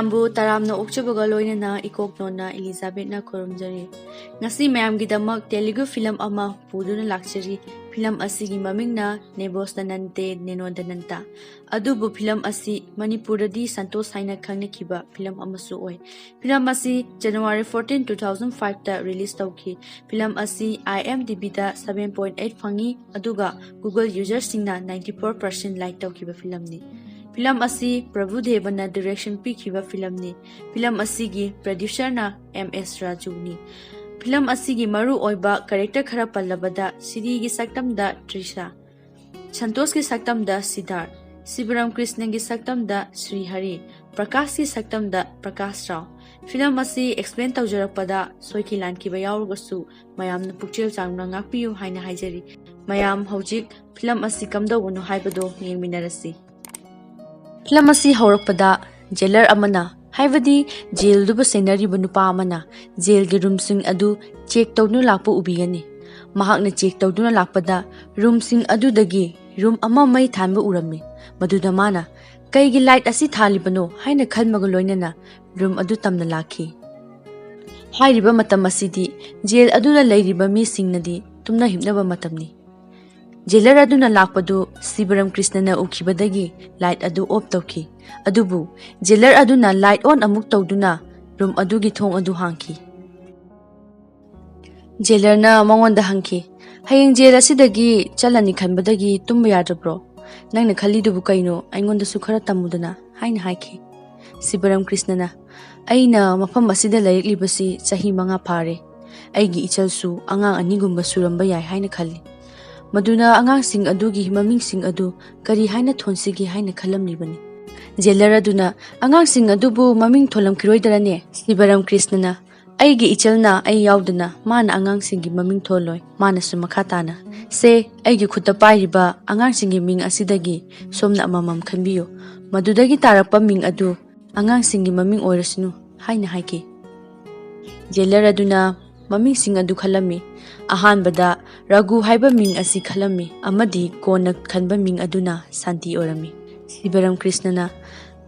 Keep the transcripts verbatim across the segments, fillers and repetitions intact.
ꯃꯌꯥꯝꯕꯨ ꯇꯔꯥꯝꯅ ꯑꯣꯛꯆꯕꯒ ꯂꯣꯏꯅꯅ ꯏꯀꯣꯛ ꯅꯣꯟꯅ ꯏꯂꯤꯖꯥꯕꯦꯠꯅ ꯈꯨꯔꯨꯝꯖꯔꯤ꯫ ꯉꯁꯤ ꯃꯌꯥꯝꯒꯤꯗꯃꯛ ꯇꯦꯂꯨꯒꯨ ꯐꯤꯂꯝ ꯑꯃ ꯄꯨꯗꯨꯅ ꯂꯥꯛꯆꯔꯤ꯫ ꯐꯤꯂꯝ ꯑꯁꯤꯒꯤ ꯃꯃꯤꯡꯅ ꯅꯦꯕꯣꯁꯇꯅꯟꯇꯦ ꯅꯦꯅꯣꯗꯅꯟꯇ꯫ ꯑꯗꯨꯕꯨ ꯐꯤꯂꯝ ꯑꯁꯤ ꯃꯅꯤꯄꯨꯔꯗꯗꯤ ꯁꯟꯇꯣꯁ ꯍꯥꯏꯅ ꯈꯪꯅꯈꯤꯕ ꯐꯤꯂꯝ ꯑꯃꯁꯨ ꯑꯣꯏ꯫ ꯐꯤꯂꯝ ꯑꯁꯤ January fourteen, two thousand five ꯇ release ꯇꯧꯈꯤ꯫ ꯐꯤꯂꯝ ꯑꯁꯤ IMDb ꯗ seven point eight ꯐꯪꯉꯤ, ꯑꯗꯨꯒ Google user ꯁꯤꯡꯅ ninety four percent like ꯇꯧꯈꯤꯕ ꯐꯤꯂꯝꯅꯤ꯫ ꯐꯤꯂꯝ ꯑꯁꯤ ꯄ꯭ꯔꯚꯨ ꯗꯦꯕꯅ direction ꯄꯤꯈꯤꯕ ꯐꯤꯂꯝꯅꯤ꯫ ꯐꯤꯂꯝ ꯑꯁꯤꯒꯤ producer ꯅ M S ꯔꯥꯖꯨꯅꯤ꯫ ꯐꯤꯂꯝ ꯑꯁꯤꯒꯤ ꯃꯔꯨ ꯑꯣꯏꯕ character ꯈꯔ ꯄꯜꯂꯕꯗ, ꯁꯤꯔꯤꯒꯤ ꯁꯛꯇꯝꯗ ꯇ꯭ꯔꯤꯁꯥ, ꯁꯟꯇꯣꯁꯀꯤ ꯁꯛꯇꯝꯗ ꯁꯤꯗꯥꯔꯊ, ꯁꯤꯕꯔꯥꯝ ꯀ꯭ꯔꯤꯁꯅꯒꯤ ꯁꯛꯇꯝꯗ ꯁ꯭ꯔꯤ ꯍꯔꯤ, ꯄ꯭ꯔꯀꯥꯁꯀꯤ ꯁꯛꯇꯝꯗ ꯄ꯭ꯔꯀꯥꯁ ꯔꯥꯎ꯫ ꯐꯤꯂꯝ ꯑꯁꯤ explain ꯇꯧꯖꯔꯛꯄꯗ ꯁꯣꯏꯈꯤ ꯂꯥꯟꯈꯤꯕ ꯌꯥꯎꯔꯒꯁꯨ ꯃꯌꯥꯝꯅ ꯄꯨꯛꯆꯦꯜ ꯆꯥꯎꯅ ꯉꯥꯛꯄꯤꯌꯨ ꯍꯥꯏꯅ ꯍꯥꯏꯖꯔꯤ꯫ ꯃꯌꯥꯝ ꯍꯧꯖꯤꯛ ꯐꯤꯂꯝ ꯑꯁꯤ ꯀꯝꯗꯧꯕꯅꯣ ꯍꯥꯏꯕꯗꯨ ꯌꯦꯡꯃꯤꯟꯅꯔꯁꯤ꯫ ꯐꯤꯂꯝ ꯑꯁꯤ ꯍꯧꯔꯛꯄꯗ jailer ꯑꯃꯅ, ꯍꯥꯏꯕꯗꯤ jail ꯗꯨꯕꯨ ꯁꯦꯟꯅꯔꯤꯕ ꯅꯨꯄꯥ ꯑꯃꯅ jail ꯒꯤ room ꯁꯤꯡ ꯑꯗꯨ check ꯇꯧꯗꯨꯅ ꯂꯥꯛꯄ ꯎꯕꯤꯒꯅꯤ꯫ ꯃꯍꯥꯛꯅ check ꯇꯧꯗꯨꯅ ꯂꯥꯛꯄꯗ room ꯁꯤꯡ ꯑꯗꯨꯗꯒꯤ room ꯑꯃ ꯃꯩ ꯊꯥꯟꯕ ꯎꯔꯝꯃꯤ꯫ ꯃꯗꯨꯗ ꯃꯥꯅ "ꯀꯩꯒꯤ light ꯑꯁꯤ ꯊꯥꯜꯂꯤꯕꯅꯣ?" ꯍꯥꯏꯅ ꯈꯟꯕꯒ ꯂꯣꯏꯅꯅ room ꯑꯗꯨ ꯇꯝꯅ ꯂꯥꯛꯈꯤ꯫ ꯍꯥꯏꯔꯤꯕ ꯃꯇꯝ ꯑꯁꯤꯗꯤ jail ꯑꯗꯨꯗ ꯂꯩꯔꯤꯕ ꯃꯤꯁꯤꯡꯅꯗꯤ ꯇꯨꯝꯅ ꯍꯤꯞꯅꯕ ꯃꯇꯝꯅꯤ꯫ Jailer ꯑꯗꯨꯅ ꯂꯥꯛꯄꯗꯨ ꯁꯤꯕꯔꯝ ꯀ꯭ꯔꯤꯁꯅꯅ ꯎꯈꯤꯕꯗꯒꯤ light ꯑꯗꯨ off ꯇꯧꯈꯤ꯫ ꯑꯗꯨꯕꯨ jailer ꯑꯗꯨꯅ light on ꯑꯃꯨꯛ ꯇꯧꯗꯨꯅ room ꯑꯗꯨꯒꯤ ꯊꯣꯡ ꯑꯗꯨ ꯍꯥꯡꯈꯤ꯫ Jailer ꯅ ꯃꯉꯣꯟꯗ ꯍꯪꯈꯤ, "ꯍꯌꯦꯡ jail ꯑꯁꯤꯗꯒꯤ ꯆꯠꯂꯅꯤ ꯈꯟꯕꯗꯒꯤ ꯇꯨꯝꯕ ꯌꯥꯗ꯭ꯔꯕ꯭ꯔꯣ? ꯅꯪꯅ ꯈꯜꯂꯤꯗꯨꯕꯨ ꯀꯩꯅꯣ? ꯑꯩꯉꯣꯟꯗꯁꯨ ꯈꯔ ꯇꯝꯃꯨꯗꯅ" ꯍꯥꯏꯅ ꯍꯥꯏꯈꯤ꯫ ꯁꯤꯕꯔꯝ ꯀ꯭ꯔꯤꯁꯅꯅ, "ꯑꯩꯅ ꯃꯐꯝ ꯑꯁꯤꯗ ꯂꯩꯔꯛꯂꯤꯕꯁꯤ ꯆꯍꯤ ꯃꯉꯥ ꯐꯥꯔꯦ꯫ ꯑꯩꯒꯤ ꯏꯆꯜꯁꯨ ꯑꯉꯥꯡ ꯑꯅꯤꯒꯨꯝꯕ ꯁꯨꯔꯝꯕ ꯌꯥꯏ ꯍꯥꯏꯅ ꯈꯜꯂꯤ꯫ ꯃꯗꯨꯅ ꯑꯉꯥꯡꯁꯤꯡ ꯑꯗꯨꯒꯤ ꯃꯃꯤꯡꯁꯤꯡ ꯑꯗꯨ ꯀꯔꯤ ꯍꯥꯏꯅ ꯊꯣꯟꯁꯤꯒꯦ ꯍꯥꯏꯅ ꯈꯜꯂꯝꯂꯤꯕꯅꯤ꯫" Jailer ꯑꯗꯨꯅ, "ꯑꯉꯥꯡꯁꯤꯡ ꯑꯗꯨꯕꯨ ꯃꯃꯤꯡ ꯊꯣꯜꯂꯝꯈꯤꯔꯣꯏꯗꯔꯅꯦ?" ꯁꯤꯕꯔꯝ ꯀ꯭ꯔꯤꯁꯅꯅ, "ꯑꯩꯒꯤ ꯏꯆꯜꯅ ꯑꯩ ꯌꯥꯎꯗꯅ ꯃꯥꯅ ꯑꯉꯥꯡꯁꯤꯡꯒꯤ ꯃꯃꯤꯡ ꯊꯣꯜꯂꯣꯏ꯫" ꯃꯥꯅꯁꯨ ꯃꯈꯥ ꯇꯥꯅ, "ꯁꯦ, ꯑꯩꯒꯤ ꯈꯨꯠꯇ ꯄꯥꯏꯔꯤꯕ ꯑꯉꯥꯡꯁꯤꯡꯒꯤ ꯃꯤꯡ ꯑꯁꯤꯗꯒꯤ ꯁꯣꯝꯅ ꯑꯃꯃꯝ ꯈꯟꯕꯤꯌꯨ꯫ ꯃꯗꯨꯗꯒꯤ ꯇꯥꯔꯛꯄ ꯃꯤꯡ ꯑꯗꯨ ꯑꯉꯥꯡꯁꯤꯡꯒꯤ ꯃꯃꯤꯡ ꯑꯣꯏꯔꯁꯅꯨ" ꯍꯥꯏꯅ ꯍꯥꯏꯈꯤ꯫ Jailer ꯑꯗꯨꯅ ꯃꯃꯤꯡꯁꯤꯡ ꯑꯗꯨ ꯈꯜꯂꯝꯃꯤ꯫ ꯑꯍꯥꯟꯕꯗ ꯔꯘꯨ ꯍꯥꯏꯕ ꯃꯤꯡ ꯑꯁꯤ ꯈꯜꯂꯝꯃꯤ ꯑꯃꯗꯤ ꯀꯣꯟꯅ ꯈꯟꯕ ꯃꯤꯡ ꯑꯗꯨꯅ ꯁꯥꯟꯇꯤ ꯑꯣꯏꯔꯝꯃꯤ꯫ ꯁꯤꯕꯔꯝ ꯀ꯭ꯔꯤꯁꯅꯅ,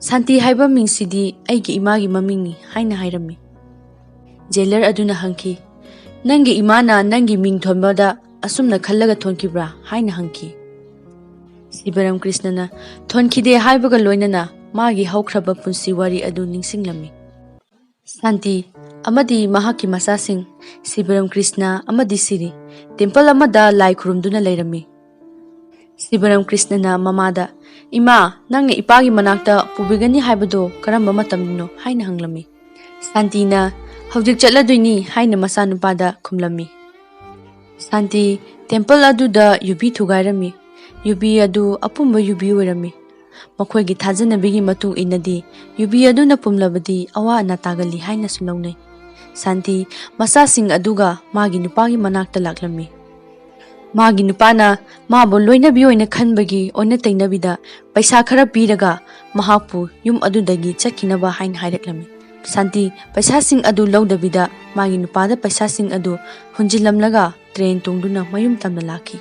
"ꯁꯥꯟꯇꯤ ꯍꯥꯏꯕ ꯃꯤꯡꯁꯤꯗꯤ ꯑꯩꯒꯤ ꯏꯃꯥꯒꯤ ꯃꯃꯤꯡꯅꯤ" ꯍꯥꯏꯅ ꯍꯥꯏꯔꯝꯃꯤ꯫ ꯖꯦꯂꯔ ꯑꯗꯨꯅ ꯍꯪꯈꯤ, "ꯅꯪꯒꯤ ꯏꯃꯥꯅ ꯅꯪꯒꯤ ꯃꯤꯡ ꯊꯣꯟꯕꯗ ꯑꯁꯨꯝꯅ ꯈꯜꯂꯒ ꯊꯣꯟꯈꯤꯕ꯭ꯔꯥ?" ꯍꯥꯏꯅ ꯍꯪꯈꯤ꯫ ꯁꯤꯕꯔꯝ ꯀ꯭ꯔꯤꯁꯅꯅ "ꯊꯣꯟꯈꯤꯗꯦ" ꯍꯥꯏꯕꯒ ꯂꯣꯏꯅꯅ ꯃꯥꯒꯤ ꯍꯧꯈ꯭ꯔꯕ ꯄꯨꯟꯁꯤ ꯋꯥꯔꯤ ꯑꯗꯨ ꯅꯤꯡꯁꯤꯡꯂꯝꯃꯤ꯫ ꯁꯥꯟꯇꯤ ꯑꯃꯗꯤ ꯃꯍꯥꯛꯀꯤ ꯃꯆꯥꯁꯤꯡ ꯁꯤꯕꯔꯝ ꯀ꯭ꯔꯤꯁꯅ ꯑꯃꯗꯤ ꯁꯤꯔꯤ ꯇꯦꯝꯄꯜ ꯑꯃꯗ ꯂꯥꯏ ꯈꯨꯔꯨꯝꯗꯨꯅ ꯂꯩꯔꯝꯃꯤ꯫ ꯁꯤꯕꯔꯝ ꯀ꯭ꯔꯤꯁꯅꯅ ꯃꯃꯥꯗ, "ꯏꯃꯥ, ꯅꯪꯅ ꯏꯄꯥꯒꯤ ꯃꯅꯥꯛꯇ ꯄꯨꯕꯤꯒꯅꯤ ꯍꯥꯏꯕꯗꯨ ꯀꯔꯝꯕ ꯃꯇꯝꯗꯅꯣ?" ꯍꯥꯏꯅ ꯍꯪꯂꯝꯃꯤ꯫ ꯁꯥꯟꯇꯤꯅ, "ꯍꯧꯖꯤꯛ ꯆꯠꯂꯗꯣꯏꯅꯤ" ꯍꯥꯏꯅ ꯃꯆꯥꯅꯨꯄꯥꯗ ꯈꯨꯝꯂꯝꯃꯤ꯫ ꯁꯥꯟꯇꯤ ꯇꯦꯝꯄꯜ ꯑꯗꯨꯗ ꯌꯨꯕꯤ ꯊꯨꯒꯥꯏꯔꯝꯃꯤ꯫ ꯌꯨꯕꯤ ꯑꯗꯨ ꯑꯄꯨꯝꯕ ꯌꯨꯕꯤ ꯑꯣꯏꯔꯝꯃꯤ꯫ ꯃꯈꯣꯏꯒꯤ ꯊꯥꯖꯅꯕꯤꯒꯤ ꯃꯇꯨꯡ ꯏꯟꯅꯗꯤ ꯌꯨꯕꯤ ꯑꯗꯨꯅ ꯄꯨꯝꯂꯕꯗꯤ ꯑꯋꯥ ꯑꯅꯥ ꯇꯥꯒꯜꯂꯤ ꯍꯥꯏꯅꯁꯨ ꯂꯧꯅꯩ꯫ ꯁꯥꯟꯇꯤ ꯃꯆꯥꯁꯤꯡ ꯑꯗꯨꯒ ꯃꯥꯒꯤ ꯅꯨꯄꯥꯒꯤ ꯃꯅꯥꯛꯇ ꯂꯥꯛꯂꯝꯃꯤ꯫ ꯃꯥꯒꯤ ꯅꯨꯄꯥꯅ ꯃꯥꯕꯨ ꯂꯣꯏꯅꯕꯤ ꯑꯣꯏꯅ ꯈꯟꯕꯒꯤ ꯑꯣꯟꯅ ꯇꯩꯅꯕꯤꯗ ꯄꯩꯁꯥ ꯈꯔ ꯄꯤꯔꯒ ꯃꯍꯥꯛꯄꯨ ꯌꯨꯝ ꯑꯗꯨꯗꯒꯤ ꯆꯠꯈꯤꯅꯕ ꯍꯥꯏꯅ ꯍꯥꯏꯔꯛꯂꯝꯃꯤ꯫ ꯁꯥꯟꯇꯤ ꯄꯩꯁꯥꯁꯤꯡ ꯑꯗꯨ ꯂꯧꯗꯕꯤꯗ ꯃꯥꯒꯤ ꯅꯨꯄꯥꯗ ꯄꯩꯁꯥꯁꯤꯡ ꯑꯗꯨ ꯍꯨꯟꯖꯤꯜꯂꯝꯂꯒ ꯇ꯭ꯔꯦꯟ ꯇꯣꯡꯗꯨꯅ ꯃꯌꯨꯝ ꯇꯝꯅ ꯂꯥꯛꯈꯤ꯫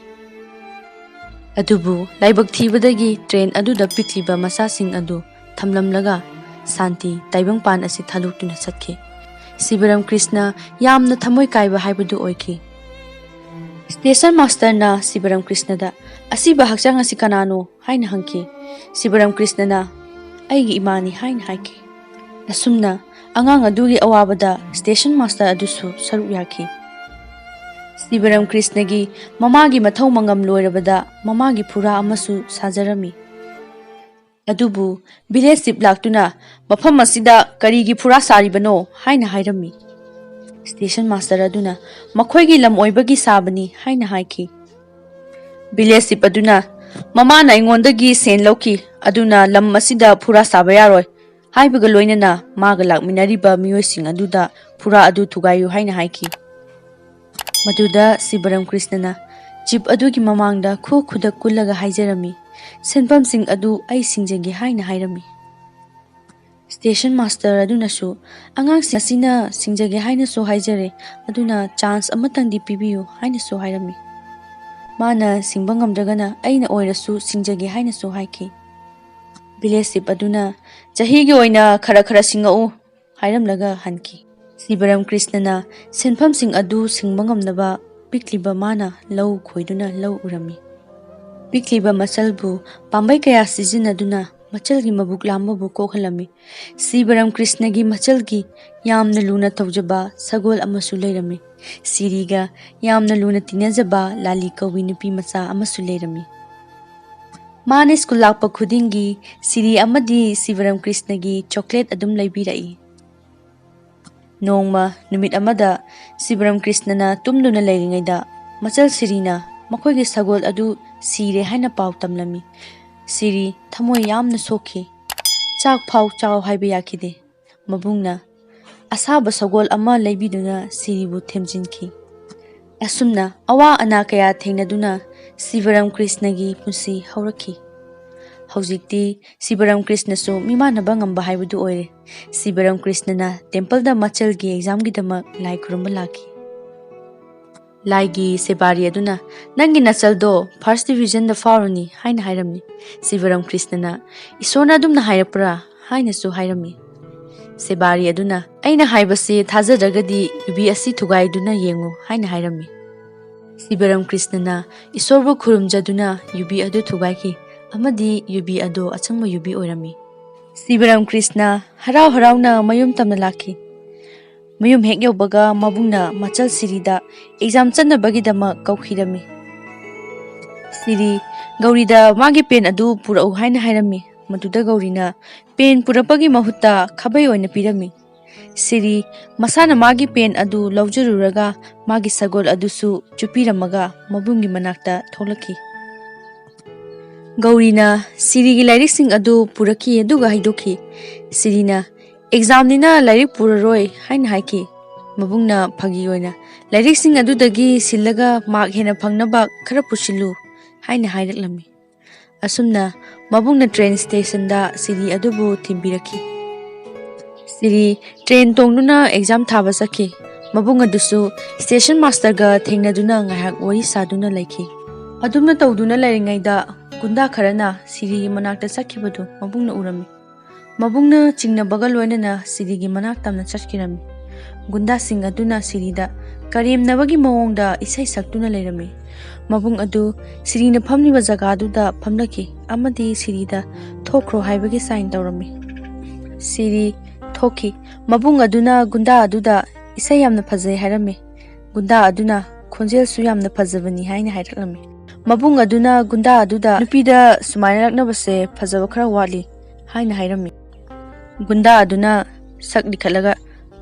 ꯑꯗꯨꯕꯨ ꯂꯥꯏꯕꯛ ꯊꯤꯕꯗꯒꯤ ꯇ꯭ꯔꯦꯟ ꯑꯗꯨꯗ ꯄꯤꯛꯂꯤꯕ ꯃꯆꯥꯁꯤꯡ ꯑꯗꯨ ꯊꯝꯂꯝꯂꯒ ꯁꯥꯟꯇꯤ ꯇꯥꯏꯕꯪꯄꯥꯟ ꯑꯁꯤ ꯊꯥꯗꯣꯛꯇꯨꯅ ꯆꯠꯈꯤ꯫ ꯁꯤꯕꯔꯝ ꯀ꯭ꯔꯤꯁꯅ ꯌꯥꯝꯅ ꯊꯃꯣꯏ ꯀꯥꯏꯕ ꯍꯥꯏꯕꯗꯨ ꯑꯣꯏꯈꯤ꯫ ꯁ꯭ꯇꯦꯁꯟ ꯃꯥꯁꯇꯔꯅ ꯁꯤꯕꯔꯝ ꯀ꯭ꯔꯤꯁꯅꯗ, "ꯑꯁꯤꯕ ꯍꯛꯆꯥꯡ ꯑꯁꯤ ꯀꯅꯥꯅꯣ?" ꯍꯥꯏꯅ ꯍꯪꯈꯤ꯫ ꯁꯤꯕꯔꯝ ꯀ꯭ꯔꯤꯁꯅꯅ, "ꯑꯩꯒꯤ ꯏꯃꯥꯅꯤ" ꯍꯥꯏꯅ ꯍꯥꯏꯈꯤ꯫ ꯑꯁꯨꯝꯅ ꯑꯉꯥꯡ ꯑꯗꯨꯒꯤ ꯑꯋꯥꯕꯗ ꯁ꯭ꯇꯦꯁꯟ ꯃꯥꯁꯇꯔ ꯑꯗꯨꯁꯨ ꯁꯔꯨꯛ ꯌꯥꯈꯤ꯫ ꯁꯤꯕꯔꯝ ꯀ꯭ꯔꯤꯁꯅꯒꯤ ꯃꯃꯥꯒꯤ ꯃꯊꯧ ꯃꯉꯝ ꯂꯣꯏꯔꯕꯗ ꯃꯃꯥꯒꯤ ꯐꯨꯔꯥ ꯑꯃꯁꯨ ꯁꯥꯖꯔꯝꯃꯤ꯫ ꯑꯗꯨꯕꯨ ꯚꯤꯂꯦꯖ ꯆꯤꯞ ꯂꯥꯛꯇꯨꯅ, "ꯃꯐꯝ ꯑꯁꯤꯗ ꯀꯔꯤꯒꯤ ꯐꯨꯔꯥ ꯁꯥꯔꯤꯕꯅꯣ?" ꯍꯥꯏꯅ ꯍꯥꯏꯔꯝꯃꯤ꯫ ꯁ꯭ꯇꯦꯁꯟ ꯃꯥꯁꯇꯔ ꯑꯗꯨꯅ, "ꯃꯈꯣꯏꯒꯤ ꯂꯝ ꯑꯣꯏꯕꯒꯤ ꯁꯥꯕꯅꯤ" ꯍꯥꯏꯅ ꯍꯥꯏꯈꯤ꯫ ꯚꯤꯂꯦꯖ ꯆꯤꯞ ꯑꯗꯨꯅ, "ꯃꯃꯥꯅ ꯑꯩꯉꯣꯟꯗꯒꯤ ꯁꯦꯟ ꯂꯧꯈꯤ, ꯑꯗꯨꯅ ꯂꯝ ꯑꯁꯤꯗ ꯐꯨꯔꯥ ꯁꯥꯕ ꯌꯥꯔꯣꯏ" ꯍꯥꯏꯕꯒ ꯂꯣꯏꯅꯅ ꯃꯥꯒ ꯂꯥꯛꯃꯤꯟꯅꯔꯤꯕ ꯃꯤꯑꯣꯏꯁꯤꯡ ꯑꯗꯨꯗ ꯐꯨꯔꯥ ꯑꯗꯨ ꯊꯨꯒꯥꯏꯌꯨ ꯍꯥꯏꯅ ꯍꯥꯏꯈꯤ꯫ ꯃꯗꯨꯗ ꯁꯤꯕꯔꯝ ꯀ꯭ꯔꯤꯁꯅꯅ, "ꯆꯤꯞ ꯑꯗꯨꯒꯤ ꯃꯃꯥꯡꯗ ꯈꯨ ꯈꯨꯗꯛ ꯀꯨꯜꯂꯒ ꯍꯥꯏꯖꯔꯝꯃꯤ, ꯁꯦꯟꯐꯝꯁꯤꯡ ꯑꯗꯨ ꯑꯩ ꯁꯤꯡꯖꯒꯦ" ꯍꯥꯏꯅ ꯍꯥꯏꯔꯝꯃꯤ꯫ ꯁ꯭ꯇꯦꯁꯟ ꯃꯥꯁꯇꯔ ꯑꯗꯨꯅꯁꯨ, "ꯑꯉꯥꯡꯁꯤꯡ ꯑꯁꯤꯅ ꯁꯤꯡꯖꯒꯦ ꯍꯥꯏꯅꯁꯨ ꯍꯥꯏꯖꯔꯦ, ꯑꯗꯨꯅ ꯆꯥꯟꯁ ꯑꯃꯇꯪꯗꯤ ꯄꯤꯕꯤꯌꯨ" ꯍꯥꯏꯅꯁꯨ ꯍꯥꯏꯔꯝꯃꯤ꯫ ꯃꯥꯅ ꯁꯤꯡꯕ ꯉꯝꯗ꯭ꯔꯒꯅ ꯑꯩꯅ ꯑꯣꯏꯔꯁꯨ ꯁꯤꯡꯖꯒꯦ ꯍꯥꯏꯅꯁꯨ ꯍꯥꯏꯈꯤ꯫ ꯚꯤꯂꯦꯖ ꯆꯤꯐ ꯑꯗꯨꯅ, "ꯆꯍꯤꯒꯤ ꯑꯣꯏꯅ ꯈꯔ ꯈꯔ ꯁꯤꯡꯉꯛꯎ" ꯍꯥꯏꯔꯝꯂꯒ ꯍꯟꯈꯤ꯫ ꯁꯤꯕꯔꯥꯝ ꯀ꯭ꯔꯤꯁꯅꯅ ꯁꯦꯟꯐꯝꯁꯤꯡ ꯑꯗꯨ ꯁꯤꯡꯕ ꯉꯝꯅꯕ ꯄꯤꯛꯂꯤꯕ ꯃꯥꯅ ꯂꯧ ꯈꯣꯏꯗꯨꯅ ꯂꯧ ꯎꯔꯝꯃꯤ꯫ ꯄꯤꯛꯂꯤꯕ ꯃꯆꯜꯕꯨ ꯄꯥꯝꯕꯩ ꯀꯌꯥ ꯁꯤꯖꯤꯟꯅꯗꯨꯅ ꯃꯆꯜꯒꯤ ꯃꯕꯨꯛ ꯂꯥꯝꯕꯕꯨ ꯀꯣꯛꯍꯜꯂꯝꯃꯤ꯫ ꯁꯤꯕꯔꯥꯝ ꯀ꯭ꯔꯤꯁꯅꯒꯤ ꯃꯆꯜꯒꯤ ꯌꯥꯝꯅ ꯂꯨꯅ ꯇꯧꯖꯕ ꯁꯒꯣꯜ ꯑꯃꯁꯨ ꯂꯩꯔꯝꯃꯤ꯫ ꯁꯤꯔꯤꯒ ꯌꯥꯝꯅ ꯂꯨꯅ ꯇꯤꯟꯅꯖꯕ ꯂꯥꯂꯤ ꯀꯧꯕꯤ ꯅꯨꯄꯤ ꯃꯆꯥ ꯑꯃꯁꯨ ꯂꯩꯔꯝꯃꯤ꯫ ꯃꯥꯅ ꯁ꯭ꯀꯨꯜ ꯂꯥꯛꯄ ꯈꯨꯗꯤꯡꯒꯤ ꯁꯤꯔꯤ ꯑꯃꯗꯤ ꯁꯤꯕꯔꯥꯝ ꯀ꯭ꯔꯤꯁꯅꯒꯤ ꯆꯣꯀ꯭ꯂꯦꯠ ꯑꯗꯨꯝ ꯂꯩꯕꯤꯔꯛꯏ꯫ ꯅꯣꯡꯃ ꯅꯨꯃꯤꯠ ꯑꯃꯗ ꯁꯤꯕꯔꯥꯝ ꯀ꯭ꯔꯤꯁꯅꯅ ꯇꯨꯝꯗꯨꯅ ꯂꯩꯔꯤꯉꯩꯗ ꯃꯆꯜ ꯁꯤꯔꯤꯅ ꯃꯈꯣꯏꯒꯤ ꯁꯒꯣꯜ ꯑꯗꯨ ꯁꯤꯔꯦ ꯍꯥꯏꯅ ꯄꯥꯎ ꯇꯝꯂꯝꯃꯤ꯫ ꯁꯤꯔꯤ ꯊꯃꯣꯏ ꯌꯥꯝꯅ ꯁꯣꯛꯈꯤ꯫ ꯆꯥꯛ ꯐꯥꯎ ꯆꯥꯎ ꯍꯥꯏꯕ ꯌꯥꯈꯤꯗꯦ꯫ ꯃꯕꯨꯡꯅ ꯑꯁꯥꯕ ꯁꯒꯣꯜ ꯑꯃ ꯂꯩꯕꯤꯗꯨꯅ ꯁꯤꯔꯤꯕꯨ ꯊꯦꯝꯖꯤꯟꯈꯤ꯫ ꯑꯁꯨꯝꯅ ꯑꯋꯥ ꯑꯅꯥ ꯀꯌꯥ ꯊꯦꯡꯅꯗꯨꯅ ꯁꯤꯕꯔꯥꯝ ꯀ꯭ꯔꯤꯁꯅꯒꯤ ꯄꯨꯟꯁꯤ ꯍꯧꯔꯛꯈꯤ꯫ ꯍꯧꯖꯤꯛꯇꯤ ꯁꯤꯕꯔꯥꯝ ꯀ꯭ꯔꯤꯁꯅꯁꯨ ꯃꯤꯃꯥꯟꯅꯕ ꯉꯝꯕ ꯍꯥꯏꯕꯗꯨ ꯑꯣꯏꯔꯦ꯫ ꯁꯤꯕꯔꯥꯝ ꯀ꯭ꯔꯤꯁꯅꯅ ꯇꯦꯝꯄꯜꯗ ꯃꯆꯜꯒꯤ ꯑꯦꯛꯖꯥꯝꯒꯤꯗꯃꯛ ꯂꯥꯏ ꯈꯨꯔꯨꯝꯕ ꯂꯥꯛꯈꯤ꯫ ꯂꯥꯏꯒꯤ ꯁꯦꯕꯥꯔꯤ ꯑꯗꯨꯅ, "ꯅꯪꯒꯤ ꯅꯆꯜꯗꯣ ꯐꯥꯔꯁ ꯗꯤꯚꯤꯖꯟꯗ ꯐꯥꯎꯔꯅꯤ" ꯍꯥꯏꯅ ꯍꯥꯏꯔꯝꯃꯤ꯫ ꯁꯤꯕꯔꯥꯝ ꯀ꯭ꯔꯤꯁꯅꯅ, "ꯏꯁꯣꯔꯅ ꯑꯗꯨꯝꯅ ꯍꯥꯏꯔꯛꯄ꯭ꯔꯥ?" ꯍꯥꯏꯅꯁꯨ ꯍꯥꯏꯔꯝꯃꯤ꯫ ꯁꯦꯕꯥꯔꯤ ꯑꯗꯨꯅ, "ꯑꯩꯅ ꯍꯥꯏꯕꯁꯤ ꯊꯥꯖꯗ꯭ꯔꯒꯗꯤ ꯌꯨꯕꯤ ꯑꯁꯤ ꯊꯨꯒꯥꯏꯗꯨꯅ ꯌꯦꯡꯉꯨ" ꯍꯥꯏꯅ ꯍꯥꯏꯔꯝꯃꯤ꯫ ꯁꯤꯕꯔꯥꯝ ꯀ꯭ꯔꯤꯁꯅꯅ ꯏꯁꯣꯔꯕꯨ ꯈꯨꯔꯨꯝꯖꯗꯨꯅ ꯌꯨꯕꯤ ꯑꯗꯨ ꯊꯨꯒꯥꯏꯈꯤ ꯑꯃꯗꯤ ꯌꯨꯕꯤ ꯑꯗꯨ ꯑꯆꯪꯕ ꯌꯨꯕꯤ ꯑꯣꯏꯔꯝꯃꯤ꯫ ꯁꯤꯕꯔꯥꯝ ꯀ꯭ꯔꯤꯁꯅ ꯍꯔꯥꯎ ꯍꯔꯥꯎꯅ ꯃꯌꯨꯝ ꯇꯝꯅ ꯂꯥꯛꯈꯤ꯫ ꯃꯌꯨꯝ ꯍꯦꯛ ꯌꯧꯕꯒ ꯃꯕꯨꯡꯅ ꯃꯆꯜ ꯁꯤꯔꯤꯗ ꯑꯦꯛꯖꯥꯝ ꯆꯠꯅꯕꯒꯤꯗꯃꯛ ꯀꯧꯈꯤꯔꯝꯃꯤ꯫ ꯁꯤꯔꯤ ꯒꯧꯔꯤꯗ ꯃꯥꯒꯤ ꯄꯦꯟ ꯑꯗꯨ ꯄꯨꯔꯛꯎ ꯍꯥꯏꯅ ꯍꯥꯏꯔꯝꯃꯤ꯫ ꯃꯗꯨꯗ ꯒꯧꯔꯤꯅ ꯄꯦꯟ ꯄꯨꯔꯛꯄꯒꯤ ꯃꯍꯨꯠꯇ ꯈꯥꯕꯩ ꯑꯣꯏꯅ ꯄꯤꯔꯝꯃꯤ꯫ ꯁꯤꯔꯤ ꯃꯁꯥꯅ ꯃꯥꯒꯤ ꯄꯦꯟ ꯑꯗꯨ ꯂꯧꯖꯔꯨꯔꯒ ꯃꯥꯒꯤ ꯁꯒꯣꯜ ꯑꯗꯨꯁꯨ ꯆꯨꯞꯄꯤꯔꯝꯃꯒ ꯃꯕꯨꯡꯒꯤ ꯃꯅꯥꯛꯇ ꯊꯣꯛꯂꯛꯈꯤ꯫ ꯒꯧꯔꯤꯅ ꯁꯤꯔꯤꯒꯤ ꯂꯥꯏꯔꯤꯛꯁꯤꯡ ꯑꯗꯨ ꯄꯨꯔꯛꯈꯤ ꯑꯗꯨꯒ ꯍꯥꯏꯗꯣꯛꯈꯤ꯫ ꯁꯤꯔꯤꯅ, "ꯑꯦꯛꯖꯥꯝꯅꯤꯅ ꯂꯥꯏꯔꯤꯛ ꯄꯨꯔꯔꯣꯏ" ꯍꯥꯏꯅ ꯍꯥꯏꯈꯤ꯫ ꯃꯕꯨꯡꯅ ꯐꯥꯒꯤ ꯑꯣꯏꯅ, "ꯂꯥꯏꯔꯤꯛꯁꯤꯡ ꯑꯗꯨꯗꯒꯤ ꯁꯤꯜꯂꯒ ꯃꯥꯔꯛ ꯍꯦꯟꯅ ꯐꯪꯅꯕ ꯈꯔ ꯄꯨꯁꯤꯜꯂꯨ" ꯍꯥꯏꯅ ꯍꯥꯏꯔꯛꯂꯝꯃꯤ꯫ ꯑꯁꯨꯝꯅ ꯃꯕꯨꯡꯅ ꯇ꯭ꯔꯦꯟ ꯁ꯭ꯇꯦꯁꯟꯗ ꯁꯤꯔꯤ ꯑꯗꯨꯕꯨ ꯊꯤꯟꯕꯤꯔꯛꯈꯤ꯫ ꯁꯤꯔꯤ ꯇ꯭ꯔꯦꯟ ꯇꯣꯡꯗꯨꯅ ꯑꯦꯛꯖꯥꯝ ꯊꯥꯕ ꯆꯠꯈꯤ꯫ ꯃꯕꯨꯡ ꯑꯗꯨꯁꯨ ꯁ꯭ꯇꯦꯁꯟ ꯃꯥꯁꯇꯔꯒ ꯊꯦꯡꯅꯗꯨꯅ ꯉꯥꯏꯍꯥꯛ ꯋꯥꯔꯤ ꯁꯥꯗꯨꯅ ꯂꯩꯈꯤ꯫ ꯑꯗꯨꯝꯅ ꯇꯧꯗꯨꯅ ꯂꯩꯔꯤꯉꯩꯗ ꯒꯨꯟꯗꯥ ꯈꯔꯅ ꯁꯤꯔꯤꯒꯤ ꯃꯅꯥꯛꯇ ꯆꯠꯈꯤꯕꯗꯨ ꯃꯕꯨꯡꯅ ꯎꯔꯝꯃꯤ꯫ ꯃꯕꯨꯡꯅ ꯆꯤꯡꯅꯕꯒ ꯂꯣꯏꯅꯅ ꯁꯤꯔꯤꯒꯤ ꯃꯅꯥꯛ ꯇꯝꯅ ꯆꯠꯈꯤꯔꯝꯃꯤ꯫ ꯒꯨꯟꯗꯥꯁꯤꯡ ꯑꯗꯨꯅ ꯁꯤꯔꯤꯗ ꯀꯔꯦꯝꯅꯕꯒꯤ ꯃꯑꯣꯡꯗ ꯏꯁꯩ ꯁꯛꯇꯨꯅ ꯂꯩꯔꯝꯃꯤ꯫ ꯃꯕꯨꯡ ꯑꯗꯨ ꯁꯤꯔꯤꯅ ꯐꯝꯂꯤꯕ ꯖꯒꯥꯗꯨꯗ ꯐꯝꯂꯛꯈꯤ ꯑꯃꯗꯤ ꯁꯤꯔꯤꯗ "ꯊꯣꯛꯈ꯭ꯔꯣ" ꯍꯥꯏꯕꯒꯤ ꯁꯥꯏꯟ ꯇꯧꯔꯝꯃꯤ꯫ ꯁꯤꯔꯤ ꯊꯣꯛꯈꯤ꯫ ꯃꯕꯨꯡ ꯑꯗꯨꯅ ꯒꯨꯟꯗꯥ ꯑꯗꯨꯗ "ꯏꯁꯩ ꯌꯥꯝꯅ ꯐꯖꯩ" ꯍꯥꯏꯔꯝꯃꯤ꯫ ꯒꯨꯟꯗꯥ ꯑꯗꯨꯅ "ꯈꯣꯟꯖꯦꯜꯁꯨ ꯌꯥꯝꯅ ꯐꯖꯕꯅꯤ" ꯍꯥꯏꯅ ꯍꯥꯏꯔꯛꯂꯝꯃꯤ꯫ ꯃꯕꯨꯡ ꯑꯗꯨꯅ ꯒꯨꯟꯗꯥ ꯑꯗꯨꯗ "ꯅꯨꯄꯤꯗ ꯁꯨꯃꯥꯏꯅ ꯂꯛꯅꯕꯁꯦ ꯐꯖꯕ ꯈꯔ ꯋꯥꯠꯂꯤ" ꯍꯥꯏꯅ ꯍꯥꯏꯔꯝꯃꯤ꯫ ꯒꯨꯟꯗꯥ ꯑꯗꯨꯅ ꯁꯛ ꯂꯤꯈꯠꯂꯒ,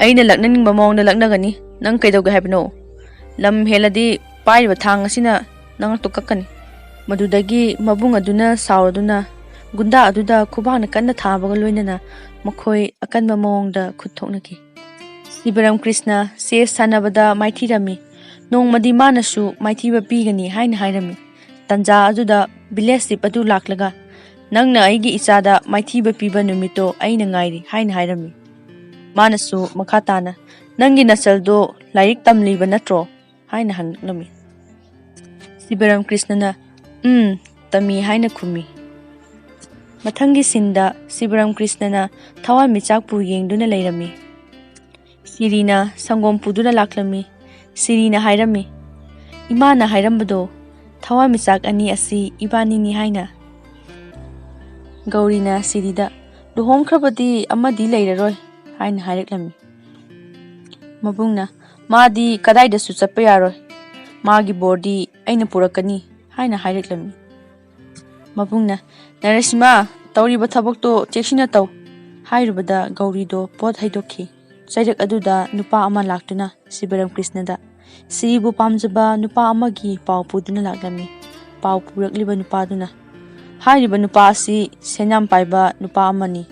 "ꯑꯩꯅ ꯂꯛꯅꯅꯤꯡꯕ ꯃꯑꯣꯡꯗ ꯂꯛꯅꯒꯅꯤ, ꯅꯪ ꯀꯩꯗꯧꯒꯦ ꯍꯥꯏꯕꯅꯣ? ꯂꯝ ꯍꯦꯜꯂꯗꯤ ꯄꯥꯏꯔꯤꯕ ꯊꯥꯡ ꯑꯁꯤꯅ ꯅꯉꯛꯇꯨ ꯀꯛꯀꯅꯤ"꯫ ꯃꯗꯨꯗꯒꯤ ꯃꯕꯨꯡ ꯑꯗꯨꯅ ꯁꯥꯎꯔꯗꯨꯅ ꯒꯨꯟꯗꯥ ꯑꯗꯨꯗ ꯈꯨꯕꯥꯛꯅ ꯀꯟꯅ ꯊꯥꯕꯒ ꯂꯣꯏꯅꯅ ꯃꯈꯣꯏ ꯑꯀꯟꯕ ꯃꯑꯣꯡꯗ ꯈꯨꯠ ꯊꯣꯛꯅꯈꯤ꯫ ꯁꯤꯕꯔꯥꯝ ꯀ꯭ꯔꯤꯁꯅ ꯆꯦꯁ ꯁꯥꯟꯅꯕꯗ ꯃꯥꯏꯊꯤꯔꯝꯃꯤ꯫ ꯅꯣꯡꯃꯗꯤ ꯃꯥꯅꯁꯨ ꯃꯥꯏꯊꯤꯕ ꯄꯤꯒꯅꯤ ꯍꯥꯏꯅ ꯍꯥꯏꯔꯝꯃꯤ꯫ ꯇꯟꯖꯥ ꯑꯗꯨꯗ ꯚꯤꯂꯦꯖ ꯆꯤꯐ ꯑꯗꯨ ꯂꯥꯛꯂꯒ, "ꯅꯪꯅ ꯑꯩꯒꯤ ꯏꯆꯥꯗ ꯃꯥꯏꯊꯤꯕ ꯄꯤꯕ ꯅꯨꯃꯤꯠꯇꯣ ꯑꯩꯅ ꯉꯥꯏꯔꯤ" ꯍꯥꯏꯅ ꯍꯥꯏꯔꯝꯃꯤ꯫ ꯃꯥꯅꯁꯨ ꯃꯈꯥ ꯇꯥꯅ, "ꯅꯪꯒꯤ ꯅꯆꯜꯗꯣ ꯂꯥꯏꯔꯤꯛ ꯇꯝꯂꯤꯕ ꯅꯠꯇ꯭ꯔꯣ?" ꯍꯥꯏꯅ ꯍꯪꯂꯛꯂꯝꯃꯤ꯫ ꯁꯤꯕꯔꯥꯝ ꯀ꯭ꯔꯤꯁꯅꯅ, "ꯎꯝ, ꯇꯝꯃꯤ" ꯍꯥꯏꯅ ꯈꯨꯝꯃꯤ꯫ ꯃꯊꯪꯒꯤ ꯁꯤꯟꯗ ꯁꯤꯕꯔꯥꯝ ꯀ꯭ꯔꯤꯁꯅꯅ ꯊꯋꯥꯟꯃꯤꯆꯥꯛꯄꯨ ꯌꯦꯡꯗꯨꯅ ꯂꯩꯔꯝꯃꯤ꯫ ꯁꯤꯔꯤꯅ ꯁꯪꯒꯣꯝ ꯄꯨꯗꯨꯅ ꯂꯥꯛꯂꯝꯃꯤ꯫ ꯁꯤꯔꯤꯅ ꯍꯥꯏꯔꯝꯃꯤ, "ꯏꯃꯥꯅ ꯍꯥꯏꯔꯝꯕꯗꯣ, ꯊꯋꯥꯟꯃꯤꯆꯥꯛ ꯑꯅꯤ ꯑꯁꯤ ꯏꯕꯥꯅꯤꯅꯤ" ꯍꯥꯏꯅ꯫ ꯒꯧꯔꯤꯅ ꯁꯤꯔꯤꯗ, "ꯂꯨꯍꯣꯡꯈ꯭ꯔꯕꯗꯤ ꯑꯃꯗꯤ ꯂꯩꯔꯔꯣꯏ" ꯍꯥꯏꯅ ꯍꯥꯏꯔꯛꯂꯝꯃꯤ꯫ ꯃꯕꯨꯡꯅ, "ꯃꯥꯗꯤ ꯀꯗꯥꯏꯗꯁꯨ ꯆꯠꯄ ꯌꯥꯔꯣꯏ, ꯃꯥꯒꯤ ꯕꯣꯔꯗꯤ ꯑꯩꯅ ꯄꯨꯔꯛꯀꯅꯤ" ꯍꯥꯏꯅ ꯍꯥꯏꯔꯛꯂꯝꯃꯤ꯫ ꯃꯕꯨꯡꯅ, "ꯅꯔꯁꯤꯃꯥ, ꯇꯧꯔꯤꯕ ꯊꯕꯛꯇꯣ ꯆꯦꯛꯁꯤꯟꯅ ꯇꯧ" ꯍꯥꯏꯔꯨꯕꯗ ꯒꯧꯔꯤꯗꯣ ꯄꯣꯠ ꯍꯩꯗꯣꯛꯈꯤ꯫ ꯆꯩꯔꯛ ꯑꯗꯨꯗ ꯅꯨꯄꯥ ꯑꯃ ꯂꯥꯛꯇꯨꯅ ꯁꯤꯕꯔꯥꯝ ꯀ꯭ꯔꯤꯁꯅꯗ ꯁꯤꯔꯤꯕꯨ ꯄꯥꯝꯖꯕ ꯅꯨꯄꯥ ꯑꯃꯒꯤ ꯄꯥꯎ ꯄꯨꯗꯨꯅ ꯂꯥꯛꯂꯝꯃꯤ꯫ ꯄꯥꯎ ꯄꯨꯔꯛꯂꯤꯕ ꯅꯨꯄꯥꯗꯨꯅ, ꯍꯥꯏꯔꯤꯕ ꯅꯨꯄꯥ ꯑꯁꯤ ꯁꯦꯟ ꯌꯥꯝ ꯄꯥꯏꯕ ꯅꯨꯄꯥ ꯑꯃꯅꯤ꯫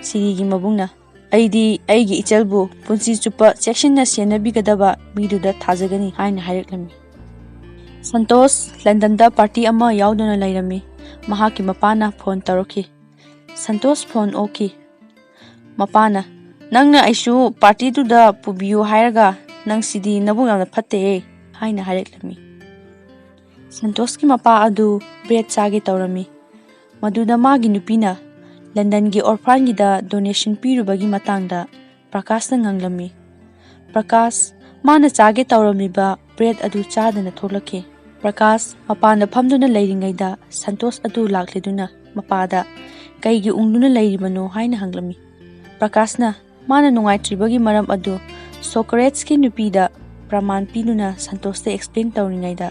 ꯁꯤꯔꯤꯒꯤ ꯃꯕꯨꯡꯅ, "ꯑꯩꯗꯤ ꯑꯩꯒꯤ ꯏꯆꯜꯕꯨ ꯄꯨꯟꯁꯤ ꯆꯨꯞꯄ ꯆꯦꯛꯁꯤꯟꯅ ꯁꯦꯟꯅꯕꯤꯒꯗꯕ ꯃꯤꯗꯨꯗ ꯊꯥꯖꯒꯅꯤ" ꯍꯥꯏꯅ ꯍꯥꯏꯔꯛꯂꯝꯃꯤ꯫ ꯁꯟꯇꯣꯁ ꯂꯟꯗꯟꯗ ꯄꯥꯔꯇꯤ ꯑꯃ ꯌꯥꯎꯗꯨꯅ ꯂꯩꯔꯝꯃꯤ꯫ ꯃꯍꯥꯛꯀꯤ ꯃꯄꯥꯅ ꯐꯣꯟ ꯇꯧꯔꯛꯈꯤ꯫ ꯁꯟꯇꯣꯁ ꯐꯣꯟ ꯑꯣꯛꯈꯤ꯫ ꯃꯄꯥꯅ, "ꯅꯪꯅ ꯑꯩꯁꯨ ꯄꯥꯔꯇꯤꯗꯨꯗ ꯄꯨꯕꯤꯌꯨ ꯍꯥꯏꯔꯒ ꯅꯪꯁꯤꯗꯤ ꯅꯕꯨꯛ ꯌꯥꯝꯅ ꯐꯠꯇꯦꯍꯦ" ꯍꯥꯏꯅ ꯍꯥꯏꯔꯛꯂꯝꯃꯤ꯫ ꯁꯟꯇꯣꯁꯀꯤ ꯃꯄꯥ ꯑꯗꯨ ꯕ꯭ꯔꯦꯗ ꯆꯥꯒꯦ ꯇꯧꯔꯝꯃꯤ꯫ ꯃꯗꯨꯗ ꯃꯥꯒꯤ ꯅꯨꯄꯤꯅ ꯂꯟꯗꯟꯒꯤ ꯑꯣꯔꯐꯥꯟꯒꯤꯗ ꯗꯣꯅꯦꯁꯟ ꯄꯤꯔꯨꯕꯒꯤ ꯃꯇꯥꯡꯗ ꯄ꯭ꯔꯀꯥꯁꯅ ꯉꯥꯡꯂꯝꯃꯤ꯫ ꯄ꯭ꯔꯀꯥꯁ ꯃꯥꯅ ꯆꯥꯒꯦ ꯇꯧꯔꯝꯃꯤꯕ ꯕ꯭ꯔꯦꯗ ꯑꯗꯨ ꯆꯥꯗꯅ ꯊꯣꯛꯂꯛꯈꯤ꯫ ꯄ꯭ꯔꯀꯥꯁ ꯃꯄꯥꯟꯗ ꯐꯝꯗꯨꯅ ꯂꯩꯔꯤꯉꯩꯗ ꯁꯟꯇꯣꯁ ꯑꯗꯨ ꯂꯥꯛꯂꯗꯨꯅ ꯃꯄꯥꯗ "ꯀꯩꯒꯤ ꯎꯪꯗꯨꯅ ꯂꯩꯔꯤꯕꯅꯣ?" ꯍꯥꯏꯅ ꯍꯪꯂꯝꯃꯤ꯫ ꯄ꯭ꯔꯀꯥꯁꯅ ꯃꯥꯅ ꯅꯨꯡꯉꯥꯏꯇ꯭ꯔꯤꯕꯒꯤ ꯃꯔꯝ ꯑꯗꯨ ꯁꯣꯀꯔꯦꯠꯁꯀꯤ ꯅꯨꯄꯤꯗ ꯄ꯭ꯔꯃꯥꯟ ꯄꯤꯗꯨꯅ ꯁꯟꯇꯣꯁꯇ ꯑꯦꯛꯁꯄ꯭ꯂꯦꯟ ꯇꯧꯔꯤꯉꯩꯗ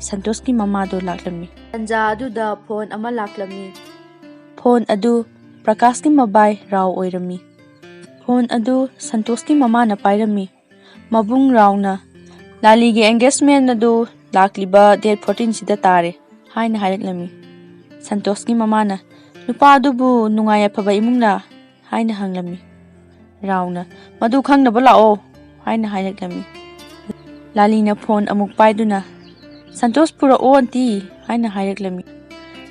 ꯁꯟꯇꯣꯁꯀꯤ ꯃꯃꯥꯗꯣ ꯂꯥꯛꯂꯝꯃꯤ꯫ ꯇꯟꯖꯥ ꯑꯗꯨꯗ ꯐꯣꯟ ꯑꯃ ꯂꯥꯛꯂꯝꯃꯤ꯫ ꯐꯣꯟ ꯑꯗꯨ ꯄ꯭ꯔꯀꯥꯁꯀꯤ ꯃꯕꯥꯏ ꯔꯥꯎ ꯑꯣꯏꯔꯝꯃꯤ꯫ ꯐꯣꯟ ꯑꯗꯨ ꯁꯟꯇꯣꯁꯀꯤ ꯃꯃꯥꯅ ꯄꯥꯏꯔꯝꯃꯤ꯫ ꯃꯕꯨꯡ ꯔꯥꯎꯅ "ꯂꯥꯂꯤꯒꯤ ꯑꯦꯡꯒꯦꯖꯃꯦꯟ ꯑꯗꯨ ꯂꯥꯛꯂꯤꯕ ꯗꯦꯠ ꯐꯣꯔꯇꯤꯟꯁꯤꯗ ꯇꯥꯔꯦ" ꯍꯥꯏꯅ ꯍꯥꯏꯔꯛꯂꯝꯃꯤ꯫ ꯁꯟꯇꯣꯁꯀꯤ ꯃꯃꯥꯅ "ꯅꯨꯄꯥ ꯑꯗꯨꯕꯨ ꯅꯨꯡꯉꯥꯏ ꯌꯥꯏꯐꯕ ꯏꯃꯨꯡꯂꯥ?" ꯍꯥꯏꯅ ꯍꯪꯂꯝꯃꯤ꯫ ꯔꯥꯎꯅ "ꯃꯗꯨ ꯈꯪꯅꯕ ꯂꯥꯛꯑꯣ" ꯍꯥꯏꯅ ꯍꯥꯏꯔꯛꯂꯝꯃꯤ꯫ ꯂꯥꯂꯤꯅ ꯐꯣꯟ ꯑꯃꯨꯛ ꯄꯥꯏꯗꯨꯅ "ꯁꯟꯇꯣꯁ ꯄꯨꯔꯛꯑꯣ ꯑꯟꯇꯤ" ꯍꯥꯏꯅ ꯍꯥꯏꯔꯛꯂꯝꯃꯤ꯫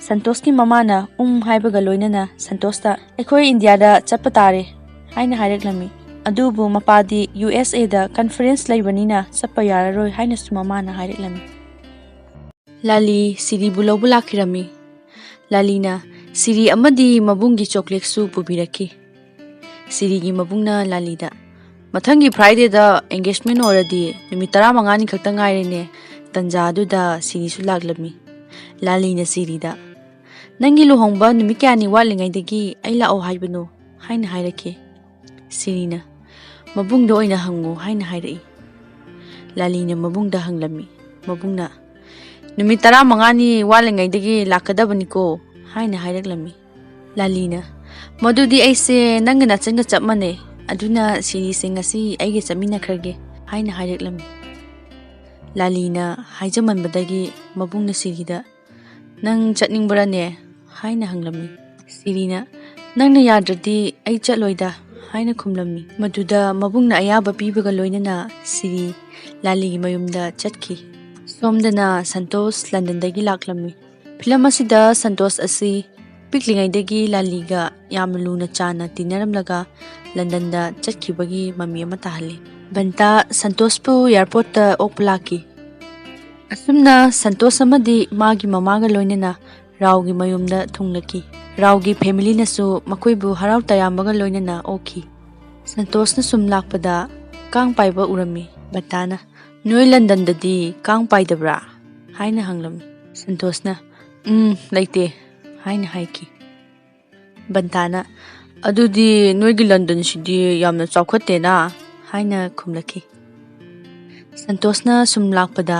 ꯁꯟꯇꯣꯁꯀꯤ ꯃꯃꯥꯅ "ꯎꯝ" ꯍꯥꯏꯕꯒ ꯂꯣꯏꯅꯅ ꯁꯟꯇꯣꯁꯇ "ꯑꯩꯈꯣꯏ ꯏꯟꯗꯤꯌꯥꯗ ꯆꯠꯄ ꯇꯥꯔꯦ" ꯍꯥꯏꯅ ꯍꯥꯏꯔꯛꯂꯝꯃꯤ꯫ ꯑꯗꯨꯕꯨ ꯃꯄꯥꯗꯤ ꯌꯨ ꯑꯦꯁ ꯑꯦꯗ ꯀꯟꯐꯔꯦꯟꯁ ꯂꯩꯕꯅꯤꯅ ꯆꯠꯄ ꯌꯥꯔꯔꯣꯏ ꯍꯥꯏꯅꯁꯨ ꯃꯃꯥꯅ ꯍꯥꯏꯔꯛꯂꯝꯃꯤ꯫ ꯂꯥꯂꯤ ꯁꯤꯔꯤꯕꯨ ꯂꯧꯕ ꯂꯥꯛꯈꯤꯔꯝꯃꯤ꯫ ꯂꯥꯂꯤꯅ ꯁꯤꯔꯤ ꯑꯃꯗꯤ ꯃꯕꯨꯡꯒꯤ ꯆꯣꯀ꯭ꯂꯦꯠꯁꯨ ꯄꯨꯕꯤꯔꯛꯈꯤ꯫ ꯁꯤꯔꯤꯒꯤ ꯃꯕꯨꯡꯅ ꯂꯥꯂꯤꯗ "ꯃꯊꯪꯒꯤ ꯐ꯭ꯔꯥꯏꯗꯦꯗ ꯑꯦꯡꯒꯦꯖꯃꯦꯟ ꯑꯣꯏꯔꯗꯤ ꯅꯨꯃꯤꯠ ꯇꯔꯥꯃꯉꯥꯅꯤ ꯈꯛꯇ ꯉꯥꯏꯔꯦꯅꯦ"꯫ ꯇꯟꯖꯥ ꯑꯗꯨꯗ ꯁꯤꯔꯤꯁꯨ ꯂꯥꯛꯂꯝꯃꯤ꯫ ꯂꯥꯂꯤꯅ ꯁꯤꯔꯤꯗ "ꯅꯪꯒꯤ ꯂꯨꯍꯣꯡꯕ ꯅꯨꯃꯤꯠ ꯀꯌꯥꯅꯤ ꯋꯥꯠꯂꯤꯉꯩꯗꯒꯤ ꯑꯩ ꯂꯥꯛꯑꯣ ꯍꯥꯏꯕꯅꯣ?" ꯍꯥꯏꯅ ꯍꯥꯏꯔꯛꯈꯤ꯫ ꯁꯤꯔꯤꯅ "ꯃꯕꯨꯡꯗ ꯑꯣꯏꯅ ꯍꯪꯉꯨ" ꯍꯥꯏꯅ ꯍꯥꯏꯔꯛꯏ꯫ ꯂꯥꯂꯤꯅ ꯃꯕꯨꯡꯗ ꯍꯪꯂꯝꯃꯤ꯫ ꯃꯕꯨꯡꯅ "ꯅꯨꯃꯤꯠ ꯇꯔꯥꯃꯉꯥꯅꯤ ꯋꯥꯠꯂꯤꯉꯩꯗꯒꯤ ꯂꯥꯛꯀꯗꯕꯅꯤꯀꯣ" ꯍꯥꯏꯅ ꯍꯥꯏꯔꯛꯂꯝꯃꯤ꯫ ꯂꯥꯂꯤꯅ "ꯃꯗꯨꯗꯤ ꯑꯩꯁꯦ ꯅꯪꯒ ꯅꯆꯟꯒ ꯆꯞ ꯃꯥꯟꯅꯩ, ꯑꯗꯨꯅ ꯁꯤꯔꯤꯁꯦ ꯉꯁꯤ ꯑꯩꯒ ꯆꯠꯃꯤꯟꯅꯈ꯭ꯔꯒꯦ" ꯍꯥꯏꯅ ꯍꯥꯏꯔꯛꯂꯝꯃꯤ꯫ ꯂꯥꯂꯤꯅ ꯍꯥꯏꯖꯃꯟꯕꯗꯒꯤ ꯃꯕꯨꯡꯅ ꯁꯤꯔꯤꯗ "ꯅꯪ ꯆꯠꯅꯤꯡꯕ꯭ꯔꯅꯦ?" ꯍꯥꯏꯅ ꯍꯪꯂꯝꯃꯤ꯫ ꯁꯤꯔꯤꯅ "ꯅꯪꯅ ꯌꯥꯗ꯭ꯔꯗꯤ ꯑꯩ ꯆꯠꯂꯣꯏꯗ" ꯍꯥꯏꯅ ꯈꯨꯝꯂꯝꯃꯤ꯫ ꯃꯗꯨꯗ ꯃꯕꯨꯡꯅ ꯑꯌꯥꯕ ꯄꯤꯕꯒ ꯂꯣꯏꯅꯅ ꯁꯤꯔꯤ ꯂꯥꯂꯤꯒꯤ ꯃꯌꯨꯝꯗ ꯆꯠꯈꯤ꯫ ꯁꯣꯝꯗꯅ ꯁꯟꯇꯣꯁ ꯂꯟꯗꯟꯗꯒꯤ ꯂꯥꯛꯂꯝꯃꯤ꯫ ꯐꯤꯂꯝ ꯑꯁꯤꯗ ꯁꯟꯇꯣꯁ ꯑꯁꯤ ꯄꯤꯛꯂꯤꯉꯩꯗꯒꯤ ꯂꯥꯂꯤꯒ ꯌꯥꯝꯅ ꯂꯨꯅ ꯆꯥꯟꯅ ꯇꯤꯟꯅꯔꯝꯂꯒ ꯂꯟꯗꯟꯗ ꯆꯠꯈꯤꯕꯒꯤ ꯃꯃꯤ ꯑꯃ ꯇꯥꯍꯜꯂꯤ꯫ ꯕꯟꯇꯥ ꯁꯟꯇꯣꯁꯄꯨ ꯑꯦꯌꯥꯔꯄꯣꯔꯠꯇ ꯑꯣꯛꯄ ꯂꯥꯛꯈꯤ꯫ ꯑꯁꯨꯝꯅ ꯁꯟꯇꯣꯁ ꯑꯃꯗꯤ ꯃꯥꯒꯤ ꯃꯃꯥꯒ ꯂꯣꯏꯅꯅ ꯔꯥꯎꯒꯤ ꯃꯌꯨꯝꯗ ꯊꯨꯡꯂꯛꯈꯤ꯫ ꯔꯥꯎꯒꯤ ꯐꯦꯃꯤꯂꯤꯅꯁꯨ ꯃꯈꯣꯏꯕꯨ ꯍꯔꯥꯎ ꯇꯌꯥꯝꯕꯒ ꯂꯣꯏꯅꯅ ꯑꯣꯛꯈꯤ꯫ ꯁꯟꯇꯣꯁꯅ ꯁꯨꯝ ꯂꯥꯛꯄꯗ ꯀꯥꯡ ꯄꯥꯏꯕ ꯎꯔꯝꯃꯤ꯫ ꯕꯟꯇꯥꯅ, "ꯅꯣꯏ ꯂꯟꯗꯟꯗꯗꯤ ꯀꯥꯡ ꯄꯥꯏꯗꯕ꯭ꯔꯥ?" ꯍꯥꯏꯅ ꯍꯪꯂꯝꯃꯤ꯫ ꯁꯟꯇꯣꯁꯅ, "ꯎꯝ, ꯂꯩꯇꯦ" ꯍꯥꯏꯅ ꯍꯥꯏꯈꯤ꯫ ꯕꯟꯇꯥꯅ, "ꯑꯗꯨꯗꯤ ꯅꯣꯏꯒꯤ ꯂꯟꯗꯟꯁꯤꯗꯤ ꯌꯥꯝꯅ ꯆꯥꯎꯈꯠꯇꯦꯅ" ꯍꯥꯏꯅ ꯈꯨꯝꯂꯛꯈꯤ꯫ ꯁꯟꯇꯣꯁꯅ ꯁꯨꯝ ꯂꯥꯛꯄꯗ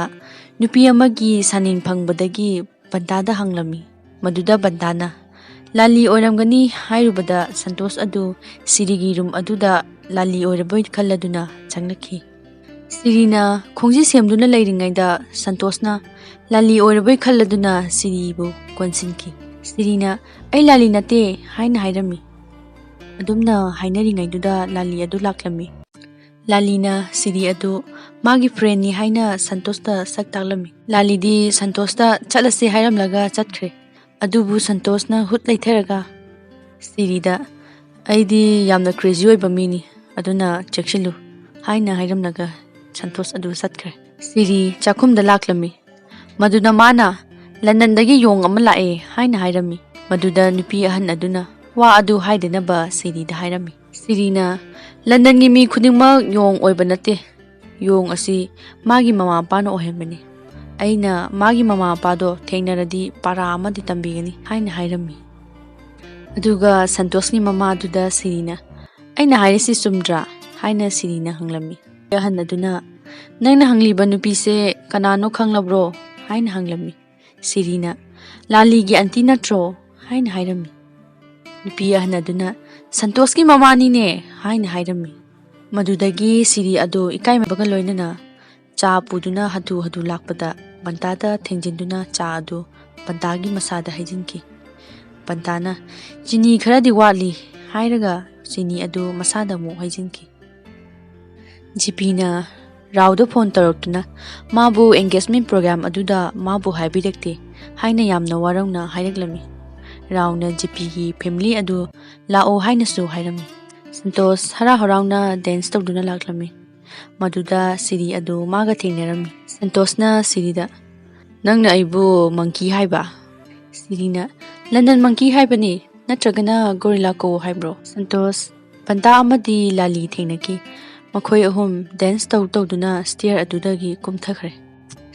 ꯅꯨꯄꯤ ꯑꯃꯒꯤ ꯁꯥꯅꯤꯡ ꯐꯪꯕꯗꯒꯤ ꯕꯟꯇꯥꯗ ꯍꯪꯂꯝꯃꯤ꯫ ꯃꯗꯨꯗ ꯕꯟꯇꯥꯅ, "ꯂꯥꯂꯤ ꯑꯣꯏꯔꯝꯒꯅꯤ" ꯍꯥꯏꯔꯨꯕꯗ ꯁꯟꯇꯣꯁ ꯑꯗꯨ ꯁꯤꯔꯤꯒꯤ ꯔꯨꯝ ꯑꯗꯨꯗ ꯂꯥꯂꯤ ꯑꯣꯏꯔꯕꯣꯏ ꯈꯜꯂꯗꯨꯅ ꯆꯪꯂꯛꯈꯤ꯫ ꯁꯤꯔꯤꯅ ꯈꯣꯡꯖꯤ ꯁꯦꯝꯗꯨꯅ ꯂꯩꯔꯤꯉꯩꯗ ꯁꯟꯇꯣꯁꯅ ꯂꯥꯂꯤ ꯑꯣꯏꯔꯕꯣꯏ ꯈꯜꯂꯗꯨꯅ ꯁꯤꯔꯤꯕꯨ ꯀꯣꯟꯁꯤꯟꯈꯤ꯫ ꯁꯤꯔꯤꯅ, "ꯑꯩ ꯂꯥꯂꯤ ꯅꯠꯇꯦ" ꯍꯥꯏꯅ ꯍꯥꯏꯔꯝꯃꯤ꯫ ꯑꯗꯨꯝꯅ ꯍꯥꯏꯅꯔꯤꯉꯩꯗꯨꯗ ꯂꯥꯂꯤ ꯑꯗꯨ ꯂꯥꯛꯂꯝꯃꯤ꯫ ꯂꯥꯂꯤꯅ ꯁꯤꯔꯤ ꯑꯗꯨ ꯃꯥꯒꯤ ꯐ꯭ꯔꯦꯟꯅꯤ ꯍꯥꯏꯅ ꯁꯟꯇꯣꯁꯇ ꯁꯛ ꯇꯥꯛꯂꯝꯃꯤ꯫ ꯂꯥꯂꯤꯗꯤ ꯁꯟꯇꯣꯁꯇ "ꯆꯠꯂꯁꯦ" ꯍꯥꯏꯔꯝꯂꯒ ꯆꯠꯈ꯭ꯔꯦ꯫ ꯑꯗꯨꯕꯨ ꯁꯟꯇꯣꯁꯅ ꯍꯨꯠ ꯂꯩꯊꯔꯒ ꯁꯤꯔꯤꯗ, "ꯑꯩꯗꯤ ꯌꯥꯝꯅ ꯀ꯭ꯔꯦꯖꯤ ꯑꯣꯏꯕ ꯃꯤꯅꯤ, ꯑꯗꯨꯅ ꯆꯦꯛꯁꯤꯜꯂꯨ" ꯍꯥꯏꯅ ꯍꯥꯏꯔꯝꯂꯒ ꯁꯟꯇꯣꯁ ꯑꯗꯨ ꯆꯠꯈ꯭ꯔꯦ꯫ ꯁꯤꯔꯤ ꯆꯥꯛꯈꯨꯝꯗ ꯂꯥꯛꯂꯝꯃꯤ꯫ ꯃꯗꯨꯗ ꯃꯥꯅ, "ꯂꯟꯗꯟꯗꯒꯤ ꯌꯣꯡ ꯑꯃ ꯂꯥꯛꯑꯦ" ꯍꯥꯏꯅ ꯍꯥꯏꯔꯝꯃꯤ꯫ ꯃꯗꯨꯗ ꯅꯨꯄꯤ ꯑꯍꯟ ꯑꯗꯨꯅ ꯋꯥ ꯑꯗꯨ ꯍꯥꯏꯗꯅꯕ ꯁꯤꯔꯤꯗ ꯍꯥꯏꯔꯝꯃꯤ꯫ ꯁꯤꯔꯤꯅ, "ꯂꯟꯗꯟꯒꯤ ꯃꯤ ꯈꯨꯗꯤꯡꯃꯛ ꯌꯣꯡ ꯑꯣꯏꯕ ꯅꯠꯇꯦ꯫ ꯌꯣꯡ ꯑꯁꯤ ꯃꯥꯒꯤ ꯃꯃꯥ ꯃꯄꯥꯅ ꯑꯣꯏꯍꯟꯕꯅꯤ꯫ ꯑꯩꯅ ꯃꯥꯒꯤ ꯃꯃꯥ ꯃꯄꯥꯗꯣ ꯊꯦꯡꯅꯔꯗꯤ ꯄꯥꯔꯥ ꯑꯃꯗꯤ ꯇꯝꯕꯤꯒꯅꯤ" ꯍꯥꯏꯅ ꯍꯥꯏꯔꯝꯃꯤ꯫ ꯑꯗꯨꯒ ꯁꯟꯇꯣꯁꯀꯤ ꯃꯃꯥꯗꯨꯗ ꯁꯤꯔꯤꯅ, "ꯑꯩꯅ ꯍꯥꯏꯔꯤꯁꯤ ꯆꯨꯝꯗ꯭ꯔꯥ?" ꯍꯥꯏꯅ ꯁꯤꯔꯤꯅ ꯍꯪꯂꯝꯃꯤ꯫ ꯑꯍꯟ ꯑꯗꯨꯅ, "ꯅꯪꯅ ꯍꯪꯂꯤꯕ ꯅꯨꯄꯤꯁꯦ ꯀꯅꯥꯅꯣ ꯈꯪꯂꯕ꯭ꯔꯣ?" ꯍꯥꯏꯅ ꯍꯪꯂꯝꯃꯤ꯫ ꯁꯤꯔꯤꯅ, "ꯂꯥꯂꯤꯒꯤ ꯑꯟꯇꯤ ꯅꯠꯇ꯭ꯔꯣ?" ꯍꯥꯏꯅ ꯍꯥꯏꯔꯝꯃꯤ꯫ ꯅꯨꯄꯤ ꯑꯍꯟ ꯑꯗꯨꯅ, "ꯁꯟꯇꯣꯁꯀꯤ ꯃꯃꯥꯅꯤꯅꯦ" ꯍꯥꯏꯅ ꯍꯥꯏꯔꯝꯃꯤ꯫ ꯃꯗꯨꯗꯒꯤ ꯁꯤꯔꯤ ꯑꯗꯨ ꯏꯀꯥꯏꯃꯟꯕꯒ ꯂꯣꯏꯅꯅ ꯆꯥ ꯄꯨꯗꯨꯅ ꯍꯟꯗꯨ ꯍꯟꯗꯨ ꯂꯥꯛꯄꯗ ꯕꯟꯇꯥꯗ ꯊꯦꯡꯖꯤꯟꯗꯨꯅ ꯆꯥ ꯑꯗꯨ ꯕꯟꯇꯥꯒꯤ ꯃꯁꯥꯗ ꯍꯩꯖꯤꯟꯈꯤ꯫ ꯕꯟꯇꯥꯅ, "ꯆꯤꯅꯤ ꯈꯔꯗꯤ ꯋꯥꯠꯂꯤ" ꯍꯥꯏꯔꯒ ꯆꯤꯅꯤ ꯑꯗꯨ ꯃꯁꯥꯗ ꯑꯃꯨꯛ ꯍꯩꯖꯤꯟꯈꯤ꯫ ꯖꯤꯄꯤꯅ ꯔꯥꯎꯗ ꯐꯣꯟ ꯇꯧꯔꯛꯇꯨꯅ ꯃꯥꯕꯨ ꯑꯦꯡꯒꯦꯖꯃꯦꯟ ꯄ꯭ꯔꯣꯒ꯭ꯔꯥꯝ ꯑꯗꯨꯗ ꯃꯥꯕꯨ ꯍꯥꯏꯕꯤꯔꯛꯇꯦ ꯍꯥꯏꯅ ꯌꯥꯝꯅ ꯋꯥꯔꯧꯅ ꯍꯥꯏꯔꯛꯂꯝꯃꯤ꯫ ꯔꯥꯎꯅ ꯖꯤꯄꯤꯒꯤ ꯐꯦꯃꯤꯂꯤ ꯑꯗꯨ ꯂꯥꯛꯑꯣ ꯍꯥꯏꯅꯁꯨ ꯍꯥꯏꯔꯝꯃꯤ꯫ ꯁꯟꯇꯣꯁ ꯍꯔꯥꯎ ꯍꯔꯥꯎꯅ ꯗꯦꯟꯁ ꯇꯧꯗꯨꯅ ꯂꯥꯛꯂꯝꯃꯤ꯫ ꯃꯗꯨꯗ ꯁꯤꯔꯤ ꯑꯗꯨ ꯃꯥꯒ ꯊꯦꯡꯅꯔꯝꯃꯤ꯫ ꯁꯟꯇꯣꯁꯅ ꯁꯤꯔꯤꯗ, "ꯅꯪꯅ ꯑꯩꯕꯨ ꯃꯪꯀꯤ ꯍꯥꯏꯕ?" ꯁꯤꯔꯤꯅ, "ꯂꯟꯗꯟ ꯃꯪꯀꯤ ꯍꯥꯏꯕꯅꯤ, ꯅꯠꯇ꯭ꯔꯒꯅ ꯒꯣꯔꯤꯂꯥ ꯀꯧ ꯍꯥꯏꯕ꯭ꯔꯣ?" ꯁꯟꯇꯣꯁ, ꯕꯟꯇꯥ ꯑꯃꯗꯤ ꯂꯥꯂꯤ ꯊꯦꯡꯅꯈꯤ꯫ ꯃꯈꯣꯏ ꯑꯍꯨꯝ ꯗꯦꯟꯁ ꯇꯧ ꯇꯧꯗꯨꯅ ꯁ꯭ꯇꯦꯌꯔ ꯑꯗꯨꯗꯒꯤ ꯀꯨꯝꯊꯈ꯭ꯔꯦ꯫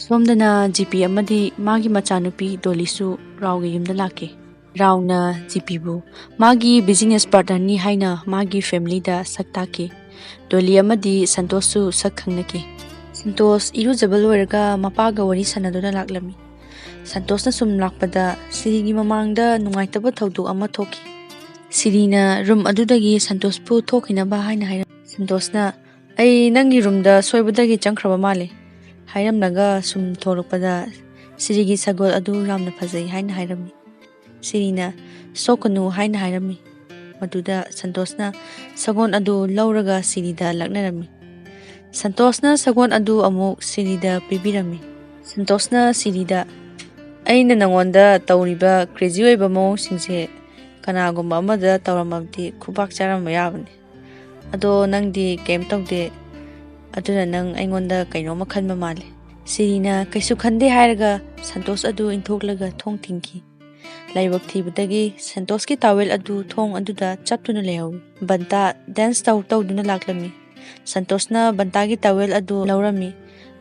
ꯁꯣꯝꯗꯅ ꯖꯤꯄꯤ ꯑꯃꯗꯤ ꯃꯥꯒꯤ ꯃꯆꯥꯅꯨꯄꯤ ꯗꯣꯂꯤꯁꯨ ꯔꯥꯎꯒꯤ ꯌꯨꯝꯗ ꯂꯥꯛꯈꯤ꯫ ꯔꯥꯎꯅ ꯖꯤꯄꯤꯕꯨ ꯃꯥꯒꯤ ꯕꯤꯖꯤꯅꯦꯁ ꯄꯥꯔꯠꯅꯔꯅꯤ ꯍꯥꯏꯅ ꯃꯥꯒꯤ ꯐꯦꯃꯤꯂꯤꯗ ꯁꯛ ꯇꯥꯛꯈꯤ꯫ ꯗꯣꯂꯤ ꯑꯃꯗꯤ ꯁꯟꯇꯣꯁꯁꯨ ꯁꯛ ꯈꯪꯅꯈꯤ꯫ ꯁꯟꯇꯣꯁ ꯏꯔꯨꯖꯕ ꯂꯣꯏꯔꯒ ꯃꯄꯥꯒ ꯋꯥꯔꯤ ꯁꯥꯟꯅꯗꯨꯅ ꯂꯥꯛꯂꯝꯃꯤ꯫ ꯁꯟꯇꯣꯁꯅ ꯁꯨꯝ ꯂꯥꯛꯄꯗ ꯁꯤꯔꯤꯒꯤ ꯃꯃꯥꯡꯗ ꯅꯨꯡꯉꯥꯏꯇꯕ ꯊꯧꯗꯣꯛ ꯑꯃ ꯊꯣꯛꯈꯤ꯫ ꯁꯤꯔꯤꯅ ꯔꯨꯝ ꯑꯗꯨꯗꯒꯤ ꯁꯟꯇꯣꯁꯄꯨ ꯊꯣꯛꯈꯤꯅꯕ ꯍꯥꯏꯅ ꯍꯥꯏꯔꯝꯃꯤ꯫ ꯁꯟꯇꯣꯁꯅ, "ꯑꯩ ꯅꯪꯒꯤ ꯔꯨꯝꯗ ꯁꯣꯏꯕꯗꯒꯤ ꯆꯪꯈ꯭ꯔꯕ ꯃꯥꯜꯂꯦ" ꯍꯥꯏꯔꯝꯂꯒ ꯁꯨꯝ ꯊꯣꯛꯂꯛꯄꯗ ꯁꯤꯔꯤꯒꯤ ꯁꯒꯣꯜ ꯑꯗꯨ ꯌꯥꯝꯅ ꯐꯖꯩ ꯍꯥꯏꯅ ꯍꯥꯏꯔꯝꯃꯤ꯫ ꯁꯤꯔꯤꯅ, "ꯁꯣꯛꯀꯅꯨ" ꯍꯥꯏꯅ ꯍꯥꯏꯔꯝꯃꯤ꯫ ꯃꯗꯨꯗ ꯁꯟꯇꯣꯁꯅ ꯁꯒꯣꯜ ꯑꯗꯨ ꯂꯧꯔꯒ ꯁꯤꯔꯤꯗ ꯂꯛꯅꯔꯝꯃꯤ꯫ ꯁꯟꯇꯣꯁꯅ ꯁꯒꯣꯜ ꯑꯗꯨ ꯑꯃꯨꯛ ꯁꯤꯔꯤꯗ ꯄꯤꯕꯤꯔꯝꯃꯤ꯫ ꯁꯟꯇꯣꯁꯅ ꯁꯤꯔꯤꯗ, "ꯑꯩꯅ ꯅꯉꯣꯟꯗ ꯇꯧꯔꯤꯕ ꯀ꯭ꯔꯦꯖꯤ ꯑꯣꯏꯕ ꯃꯑꯣꯡꯁꯤꯡꯁꯦ ꯀꯅꯥꯒꯨꯝꯕ ꯑꯃꯗ ꯇꯧꯔꯝꯃꯕꯗꯤ ꯈꯨꯕꯥꯛ ꯆꯥꯔꯝꯕ ꯌꯥꯕꯅꯤ꯫ ꯑꯗꯣ ꯅꯪꯗꯤ ꯀꯩꯝ ꯇꯧꯗꯦ, ꯑꯗꯨꯅ ꯅꯪ ꯑꯩꯉꯣꯟꯗ ꯀꯩꯅꯣꯝꯃ ꯈꯟꯕ ꯃꯥꯜꯂꯦ꯫" ꯁꯤꯔꯤꯅ ꯀꯩꯁꯨ ꯈꯟꯗꯦ ꯍꯥꯏꯔꯒ ꯁꯟꯇꯣꯁ ꯑꯗꯨ ꯏꯟꯊꯣꯛꯂꯒ ꯊꯣꯡ ꯊꯤꯡꯈꯤ꯫ ꯂꯥꯏꯕꯛ ꯊꯤꯕꯗꯒꯤ ꯁꯟꯇꯣꯁꯀꯤ ꯇꯥꯋꯦꯜ ꯑꯗꯨ ꯊꯣꯡ ꯑꯗꯨꯗ ꯆꯞꯇꯨꯅ ꯂꯩꯍꯧꯏ꯫ ꯕꯟꯇꯥ ꯗꯦꯟꯁ ꯇꯧ ꯇꯧꯗꯨꯅ ꯂꯥꯛꯂꯝꯃꯤ꯫ ꯁꯟꯇꯣꯁꯅ ꯕꯟꯇꯥꯒꯤ ꯇꯥꯋꯦꯜ ꯑꯗꯨ ꯂꯧꯔꯝꯃꯤ꯫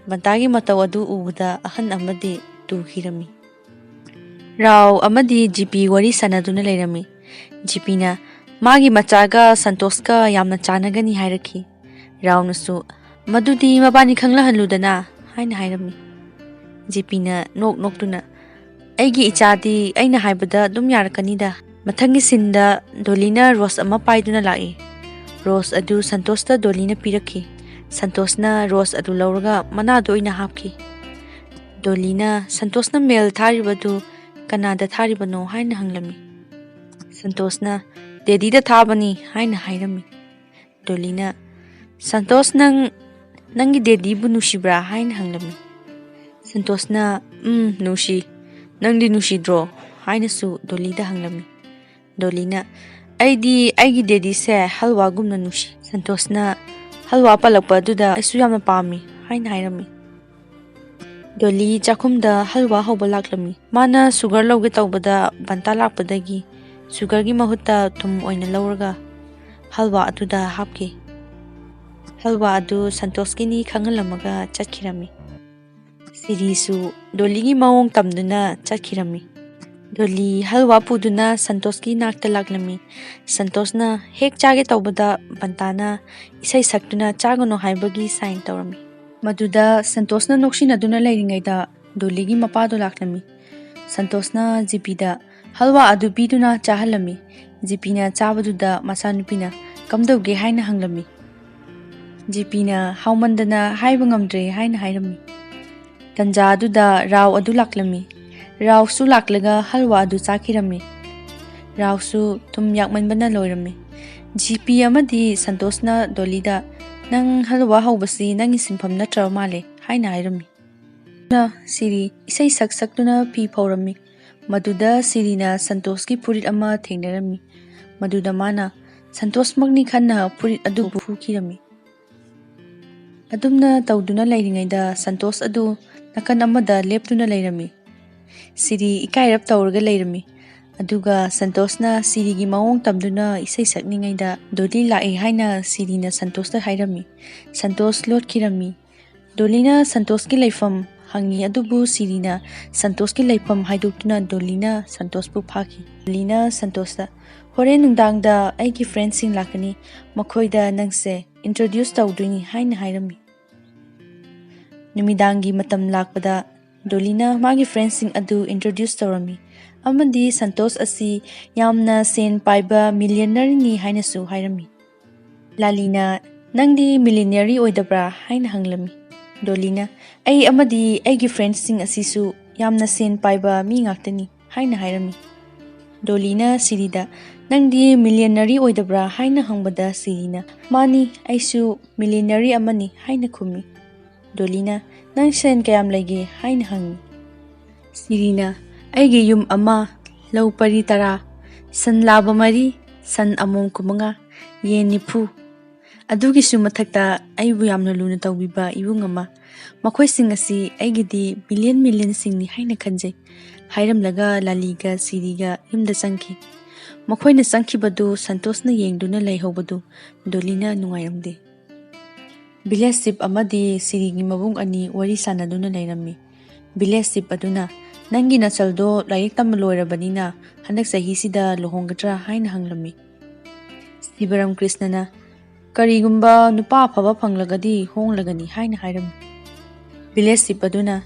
ꯕꯟꯇꯥꯒꯤ ꯃꯇꯧ ꯑꯗꯨ ꯎꯕꯗ ꯑꯍꯟ ꯑꯃꯗꯤ ꯇꯨꯈꯤꯔꯝꯃꯤ꯫ ꯔꯥꯎ ꯑꯃꯗꯤ ꯖꯤꯄꯤ ꯋꯥꯔꯤ ꯁꯥꯟꯅꯗꯨꯅ ꯂꯩꯔꯝꯃꯤ꯫ ꯖꯤꯄꯤꯅ ꯃꯥꯒꯤ ꯃꯆꯥꯒ ꯁꯟꯇꯣꯁꯀ ꯌꯥꯝꯅ ꯆꯥꯟꯅꯒꯅꯤ ꯍꯥꯏꯔꯛꯈꯤ꯫ ꯔꯥꯎꯅꯁꯨ, "ꯃꯗꯨꯗꯤ ꯃꯕꯥꯅꯤ ꯈꯪꯂꯍꯜꯂꯨꯗꯅ" ꯍꯥꯏꯅ ꯍꯥꯏꯔꯝꯃꯤ꯫ ꯖꯤꯄꯤꯅ ꯅꯣꯛ ꯅꯣꯛꯇꯨꯅ, "ꯑꯩꯒꯤ ꯏꯆꯥꯗꯤ ꯑꯩꯅ ꯍꯥꯏꯕꯗ ꯑꯗꯨꯝ ꯌꯥꯔꯛꯀꯅꯤꯗ꯫" ꯃꯊꯪꯒꯤ ꯁꯤꯟꯗ ꯗꯣꯂꯤꯅ ꯔꯣꯁ ꯑꯃ ꯄꯥꯏꯗꯨꯅ ꯂꯥꯛꯏ꯫ ꯔꯣꯁ ꯑꯗꯨ ꯁꯟꯇꯣꯁꯇ ꯗꯣꯂꯤꯅ ꯄꯤꯔꯛꯈꯤ꯫ ꯁꯟꯇꯣꯁꯅ ꯔꯣꯁ ꯑꯗꯨ ꯂꯧꯔꯒ ꯃꯅꯥꯗ ꯑꯣꯏꯅ ꯍꯥꯞꯈꯤ꯫ ꯗꯣꯂꯤꯅ ꯁꯟꯇꯣꯁꯅ ꯃꯦꯜ ꯊꯥꯔꯤꯕꯗꯨ ꯀꯅꯥꯗ ꯊꯥꯔꯤꯕꯅꯣ ꯍꯥꯏꯅ ꯍꯪꯂꯝꯃꯤ꯫ ꯁꯟꯇꯣꯁꯅ, "ꯗꯦꯗꯤꯗ ꯊꯥꯕꯅꯤ" ꯍꯥꯏꯅ ꯍꯥꯏꯔꯝꯃꯤ꯫ ꯗꯣꯂꯤꯅ, "ꯁꯟꯇꯣꯁ, ꯅꯪ ꯅꯪꯒꯤ ꯗꯦꯗꯤꯕꯨ ꯅꯨꯡꯁꯤꯕ꯭ꯔꯥ?" ꯍꯥꯏꯅ ꯍꯪꯂꯝꯃꯤ꯫ ꯁꯟꯇꯣꯁꯅ, "ꯎꯝ, ꯅꯨꯡꯁꯤ꯫ ꯅꯪꯗꯤ ꯅꯨꯡꯁꯤꯗ꯭ꯔꯣ?" ꯍꯥꯏꯅꯁꯨ ꯗꯣꯂꯤꯗ ꯍꯪꯂꯝꯃꯤ꯫ ꯗꯣꯂꯤꯅ, "ꯑꯩꯗꯤ ꯑꯩꯒꯤ ꯗꯦꯗꯤꯁꯦ ꯍꯜꯋꯥꯒꯨꯝꯅ ꯅꯨꯡꯁꯤ꯫" ꯁꯟꯇꯣꯁꯅ, ꯍꯜꯋꯥ ꯄꯜꯂꯛꯄ ꯑꯗꯨꯗ ꯑꯩꯁꯨ ꯌꯥꯝꯅ ꯄꯥꯝꯃꯤ ꯍꯥꯏꯅ ꯍꯥꯏꯔꯝꯃꯤ꯫ ꯗꯣꯂꯤ ꯆꯥꯛꯈꯨꯝꯗ ꯍꯜꯋꯥ ꯍꯧꯕ ꯂꯥꯛꯂꯝꯃꯤ꯫ ꯃꯥꯅ ꯁꯨꯒꯔ ꯂꯧꯒꯦ ꯇꯧꯕꯗ ꯕꯟꯇꯥ ꯂꯥꯛꯄꯗꯒꯤ ꯁꯨꯒꯔꯒꯤ ꯃꯍꯨꯠꯇ ꯊꯨꯝ ꯑꯣꯏꯅ ꯂꯧꯔꯒ ꯍꯜꯋꯥ ꯑꯗꯨꯗ ꯍꯥꯞꯈꯤ꯫ ꯍꯜꯋꯥ ꯑꯗꯨ ꯁꯟꯇꯣꯁꯀꯤꯅꯤ ꯈꯪꯍꯜꯂꯝꯃꯒ ꯆꯠꯈꯤꯔꯝꯃꯤ꯫ ꯁꯤꯔꯤꯁꯨ ꯗꯣꯂꯤꯒꯤ ꯃꯑꯣꯡ ꯇꯝꯗꯨꯅ ꯆꯠꯈꯤꯔꯝꯃꯤ꯫ ꯗꯣꯂꯤ ꯍꯜꯋꯥ ꯄꯨꯗꯨꯅ ꯁꯟꯇꯣꯁꯀꯤ ꯅꯥꯛꯇ ꯂꯥꯛꯂꯝꯃꯤ꯫ ꯁꯟꯇꯣꯁꯅ ꯍꯦꯛ ꯆꯥꯒꯦ ꯇꯧꯕꯗ ꯕꯟꯇꯥꯅ ꯏꯁꯩ ꯁꯛꯇꯨꯅ ꯆꯥꯒꯅꯨ ꯍꯥꯏꯕꯒꯤ ꯁꯥꯏꯟ ꯇꯧꯔꯝꯃꯤ꯫ ꯃꯗꯨꯗ ꯁꯟꯇꯣꯁꯅ ꯅꯣꯛꯁꯤꯟꯅꯗꯨꯅ ꯂꯩꯔꯤꯉꯩꯗ ꯗꯣꯂꯤꯒꯤ ꯃꯄꯥꯗꯣ ꯂꯥꯛꯂꯝꯃꯤ꯫ ꯁꯟꯇꯣꯁꯅ ꯖꯤꯄꯤꯗ ꯍꯜꯋꯥ ꯑꯗꯨ ꯄꯤꯗꯨꯅ ꯆꯥꯍꯜꯂꯝꯃꯤ꯫ ꯖꯤꯄꯤꯅ ꯆꯥꯕꯗꯨꯗ ꯃꯆꯥꯅꯨꯄꯤꯅ ꯀꯝꯗꯧꯒꯦ ꯍꯥꯏꯅ ꯍꯪꯂꯝꯃꯤ꯫ ꯖꯤꯄꯤꯅ ꯍꯥꯎꯃꯟꯗꯅ ꯍꯥꯏꯕ ꯉꯝꯗ꯭ꯔꯦ ꯍꯥꯏꯅ ꯍꯥꯏꯔꯝꯃꯤ꯫ ꯇꯟꯖꯥ ꯑꯗꯨꯗ ꯔꯥꯎ ꯑꯗꯨ ꯂꯥꯛꯂꯝꯃꯤ꯫ ꯔꯥꯎꯁꯨ ꯂꯥꯛꯂꯒ ꯍꯜꯋꯥ ꯑꯗꯨ ꯆꯥꯈꯤꯔꯝꯃꯤ꯫ ꯔꯥꯎꯁꯨ ꯊꯨꯝ ꯌꯥꯛꯃꯟꯕꯅ ꯂꯣꯏꯔꯝꯃꯤ꯫ ꯖꯤꯄꯤ ꯑꯃꯗꯤ ꯁꯟꯇꯣꯁꯅ ꯗꯣꯂꯤꯗ, "ꯅꯪ ꯍꯜꯋꯥ ꯍꯧꯕꯁꯤ ꯅꯪꯒꯤ ꯁꯤꯟꯐꯝ ꯅꯠꯇ꯭ꯔꯕ ꯃꯥꯜꯂꯦ" ꯍꯥꯏꯅ ꯍꯥꯏꯔꯝꯃꯤ꯫ ꯁꯤꯔꯤ ꯏꯁꯩ ꯁꯛ ꯁꯛꯇꯨꯅ ꯐꯤ ꯐꯧꯔꯝꯃꯤ꯫ ꯃꯗꯨꯗ ꯁꯤꯔꯤꯅ ꯁꯟꯇꯣꯁꯀꯤ ꯐꯨꯔꯤꯠ ꯑꯃ ꯊꯦꯡꯅꯔꯝꯃꯤ꯫ ꯃꯗꯨꯗ ꯃꯥꯅ ꯁꯟꯇꯣꯁꯃꯛꯅꯤ ꯈꯟꯅ ꯐꯨꯔꯤꯠ ꯑꯗꯨꯕꯨ ꯍꯨꯈꯤꯔꯝꯃꯤ꯫ ꯑꯗꯨꯝꯅ ꯇꯧꯗꯨꯅ ꯂꯩꯔꯤꯉꯩꯗ ꯁꯟꯇꯣꯁ ꯑꯗꯨ ꯅꯥꯀꯟ ꯑꯃꯗ ꯂꯦꯞꯇꯨꯅ ꯂꯩꯔꯝꯃꯤ꯫ ꯁꯤꯔꯤ ꯏꯀꯥꯏꯔꯞ ꯇꯧꯔꯒ ꯂꯩꯔꯝꯃꯤ꯫ ꯑꯗꯨꯒ ꯁꯟꯇꯣꯁꯅ ꯁꯤꯔꯤꯒꯤ ꯃꯑꯣꯡ ꯇꯝꯗꯨꯅ ꯏꯁꯩ ꯁꯛꯂꯤꯉꯩꯗ ꯗꯣꯂꯤ ꯂꯥꯛꯏ ꯍꯥꯏꯅ ꯁꯤꯔꯤꯅ ꯁꯟꯇꯣꯁꯇ ꯍꯥꯏꯔꯝꯃꯤ꯫ ꯁꯟꯇꯣꯁ ꯂꯣꯠꯈꯤꯔꯝꯃꯤ꯫ ꯗꯣꯂꯤꯅ ꯁꯟꯇꯣꯁꯀꯤ ꯂꯩꯐꯝ ꯍꯪꯉꯤ, ꯑꯗꯨꯕꯨ ꯁꯤꯔꯤꯅ ꯁꯟꯇꯣꯁꯀꯤ ꯂꯩꯐꯝ ꯍꯥꯏꯗꯣꯛꯇꯨꯅ ꯗꯣꯂꯤꯅ ꯁꯟꯇꯣꯁꯄꯨ ꯐꯥꯈꯤ꯫ ꯗꯣꯂꯤꯅ ꯁꯟꯇꯣꯁꯇ, "ꯍꯣꯔꯦꯟ ꯅꯨꯡꯗꯥꯡꯗ ꯑꯩꯒꯤ ꯐ꯭ꯔꯦꯟꯁꯤꯡ ꯂꯥꯛꯀꯅꯤ, ꯃꯈꯣꯏꯗ ꯅꯪꯁꯦ ꯏꯟꯇ꯭ꯔꯣꯗ꯭ꯌꯨꯁ ꯇꯧꯗꯣꯏꯅꯤ" ꯍꯥꯏꯅ ꯍꯥꯏꯔꯝꯃꯤ꯫ ꯅꯨꯃꯤꯗꯥꯡꯒꯤ ꯃꯇꯝ ꯂꯥꯛꯄꯗ ꯗꯣꯂꯤꯅ ꯃꯥꯒꯤ ꯐ꯭ꯔꯦꯟꯁꯤꯡ ꯑꯗꯨ ꯏꯟꯇ꯭ꯔꯣꯗ꯭ꯌꯨꯁ ꯇꯧꯔꯝꯃꯤ ꯑꯃꯗꯤ ꯁꯟꯇꯣꯁ ꯑꯁꯤ ꯌꯥꯝꯅ ꯁꯦꯟ ꯄꯥꯏꯕ ꯃꯤꯂꯤꯌꯅꯔꯅꯤ ꯍꯥꯏꯅꯁꯨ ꯍꯥꯏꯔꯝꯃꯤ꯫ ꯂꯥꯂꯤꯅ, "ꯅꯪꯗꯤ ꯃꯤꯂꯤꯅꯤꯌꯔꯤ ꯑꯣꯏꯗꯕ꯭ꯔꯥ?" ꯍꯥꯏꯅ ꯍꯪꯂꯝꯃꯤ꯫ ꯗꯣꯂꯤꯅ, "ꯑꯩ ꯑꯃꯗꯤ ꯑꯩꯒꯤ ꯐ꯭ꯔꯦꯟꯁꯤꯡ ꯑꯁꯤꯁꯨ ꯌꯥꯝꯅ ꯁꯦꯟ ꯄꯥꯏꯕ ꯃꯤ ꯉꯥꯛꯇꯅꯤ" ꯍꯥꯏꯅ ꯍꯥꯏꯔꯝꯃꯤ꯫ ꯗꯣꯂꯤꯅ ꯁꯤꯔꯤꯗ, "ꯅꯪꯗꯤ ꯃꯤꯂꯤꯌꯅꯔꯤ ꯑꯣꯏꯗꯕ꯭ꯔꯥ?" ꯍꯥꯏꯅ ꯍꯪꯕꯗ ꯁꯤꯔꯤꯅ, "ꯃꯥꯅꯤ, ꯑꯩꯁꯨ ꯃꯤꯂꯤꯌꯅꯔꯤ ꯑꯃꯅꯤ" ꯍꯥꯏꯅ ꯈꯨꯝꯃꯤ꯫ ꯗꯣꯂꯤꯅ, "ꯅꯪ ꯁꯦꯟ ꯀꯌꯥꯝ ꯂꯩꯒꯦ?" ꯍꯥꯏꯅ ꯍꯪꯉꯤ꯫ ꯁꯤꯔꯤꯅ, "ꯑꯩꯒꯤ ꯌꯨꯝ ꯑꯃ, ꯂꯧ ꯄꯔꯤ ꯇꯔꯥ, ꯁꯟ ꯂꯥꯕ ꯃꯔꯤ, ꯁꯟ ꯑꯃꯣꯝ ꯀꯨꯟꯃꯉꯥ, ꯌꯦꯟ ꯅꯤꯐꯨ, ꯑꯗꯨꯒꯤꯁꯨ ꯃꯊꯛꯇ ꯑꯩꯕꯨ ꯌꯥꯝꯅ ꯂꯨꯅ ꯇꯧꯕꯤꯕ ꯏꯕꯨꯡ ꯑꯃ꯫ ꯃꯈꯣꯏꯁꯤꯡ ꯑꯁꯤ ꯑꯩꯒꯤꯗꯤ ꯃꯤꯂꯤꯌꯟ ꯃꯤꯂꯤꯌꯟꯁꯤꯡꯅꯤ ꯍꯥꯏꯅ ꯈꯟꯖꯩ꯫ ꯍꯥꯏꯔꯝꯂꯒ ꯂꯥꯂꯤꯒ ꯁꯤꯔꯤꯒ ꯌꯨꯝꯗ ꯆꯪꯈꯤ꯫ ꯃꯈꯣꯏꯅ ꯆꯪꯈꯤꯕꯗꯨ ꯁꯟꯇꯣꯁꯅ ꯌꯦꯡꯗꯨꯅ ꯂꯩꯍꯧꯕꯗꯨ ꯗꯣꯂꯤꯅ ꯅꯨꯡꯉꯥꯏꯔꯝꯗꯦ꯫ ꯚꯤꯂꯦꯖ ꯆꯤꯞ ꯑꯃꯗꯤ ꯁꯤꯔꯤꯒꯤ ꯃꯕꯨꯡ ꯑꯅꯤ ꯋꯥꯔꯤ ꯁꯥꯟꯅꯗꯨꯅ ꯂꯩꯔꯝꯃꯤ꯫ ꯚꯤꯂꯦꯖ ꯆꯤꯞ ꯑꯗꯨꯅ, "ꯅꯪꯒꯤ ꯅꯆꯜꯗꯣ ꯂꯥꯏꯔꯤꯛ ꯇꯝꯕ ꯂꯣꯏꯔꯕꯅꯤꯅ ꯍꯟꯗꯛ ꯆꯍꯤꯁꯤꯗ ꯂꯨꯍꯣꯡꯒꯗ꯭ꯔꯥ?" ꯍꯥꯏꯅ ꯍꯪꯂꯝꯃꯤ꯫ ꯁꯤꯕꯔꯝ ꯀ꯭ꯔꯤꯁꯅꯅ, "ꯀꯔꯤꯒꯨꯝꯕ ꯅꯨꯄꯥ ꯑꯐꯕ ꯐꯪꯂꯒꯗꯤ ꯍꯣꯡꯂꯒꯅꯤ" ꯍꯥꯏꯅ ꯍꯥꯏꯔꯝꯃꯤ꯫ ꯚꯤꯂꯦꯖ ꯆꯤꯞ ꯑꯗꯨꯅ,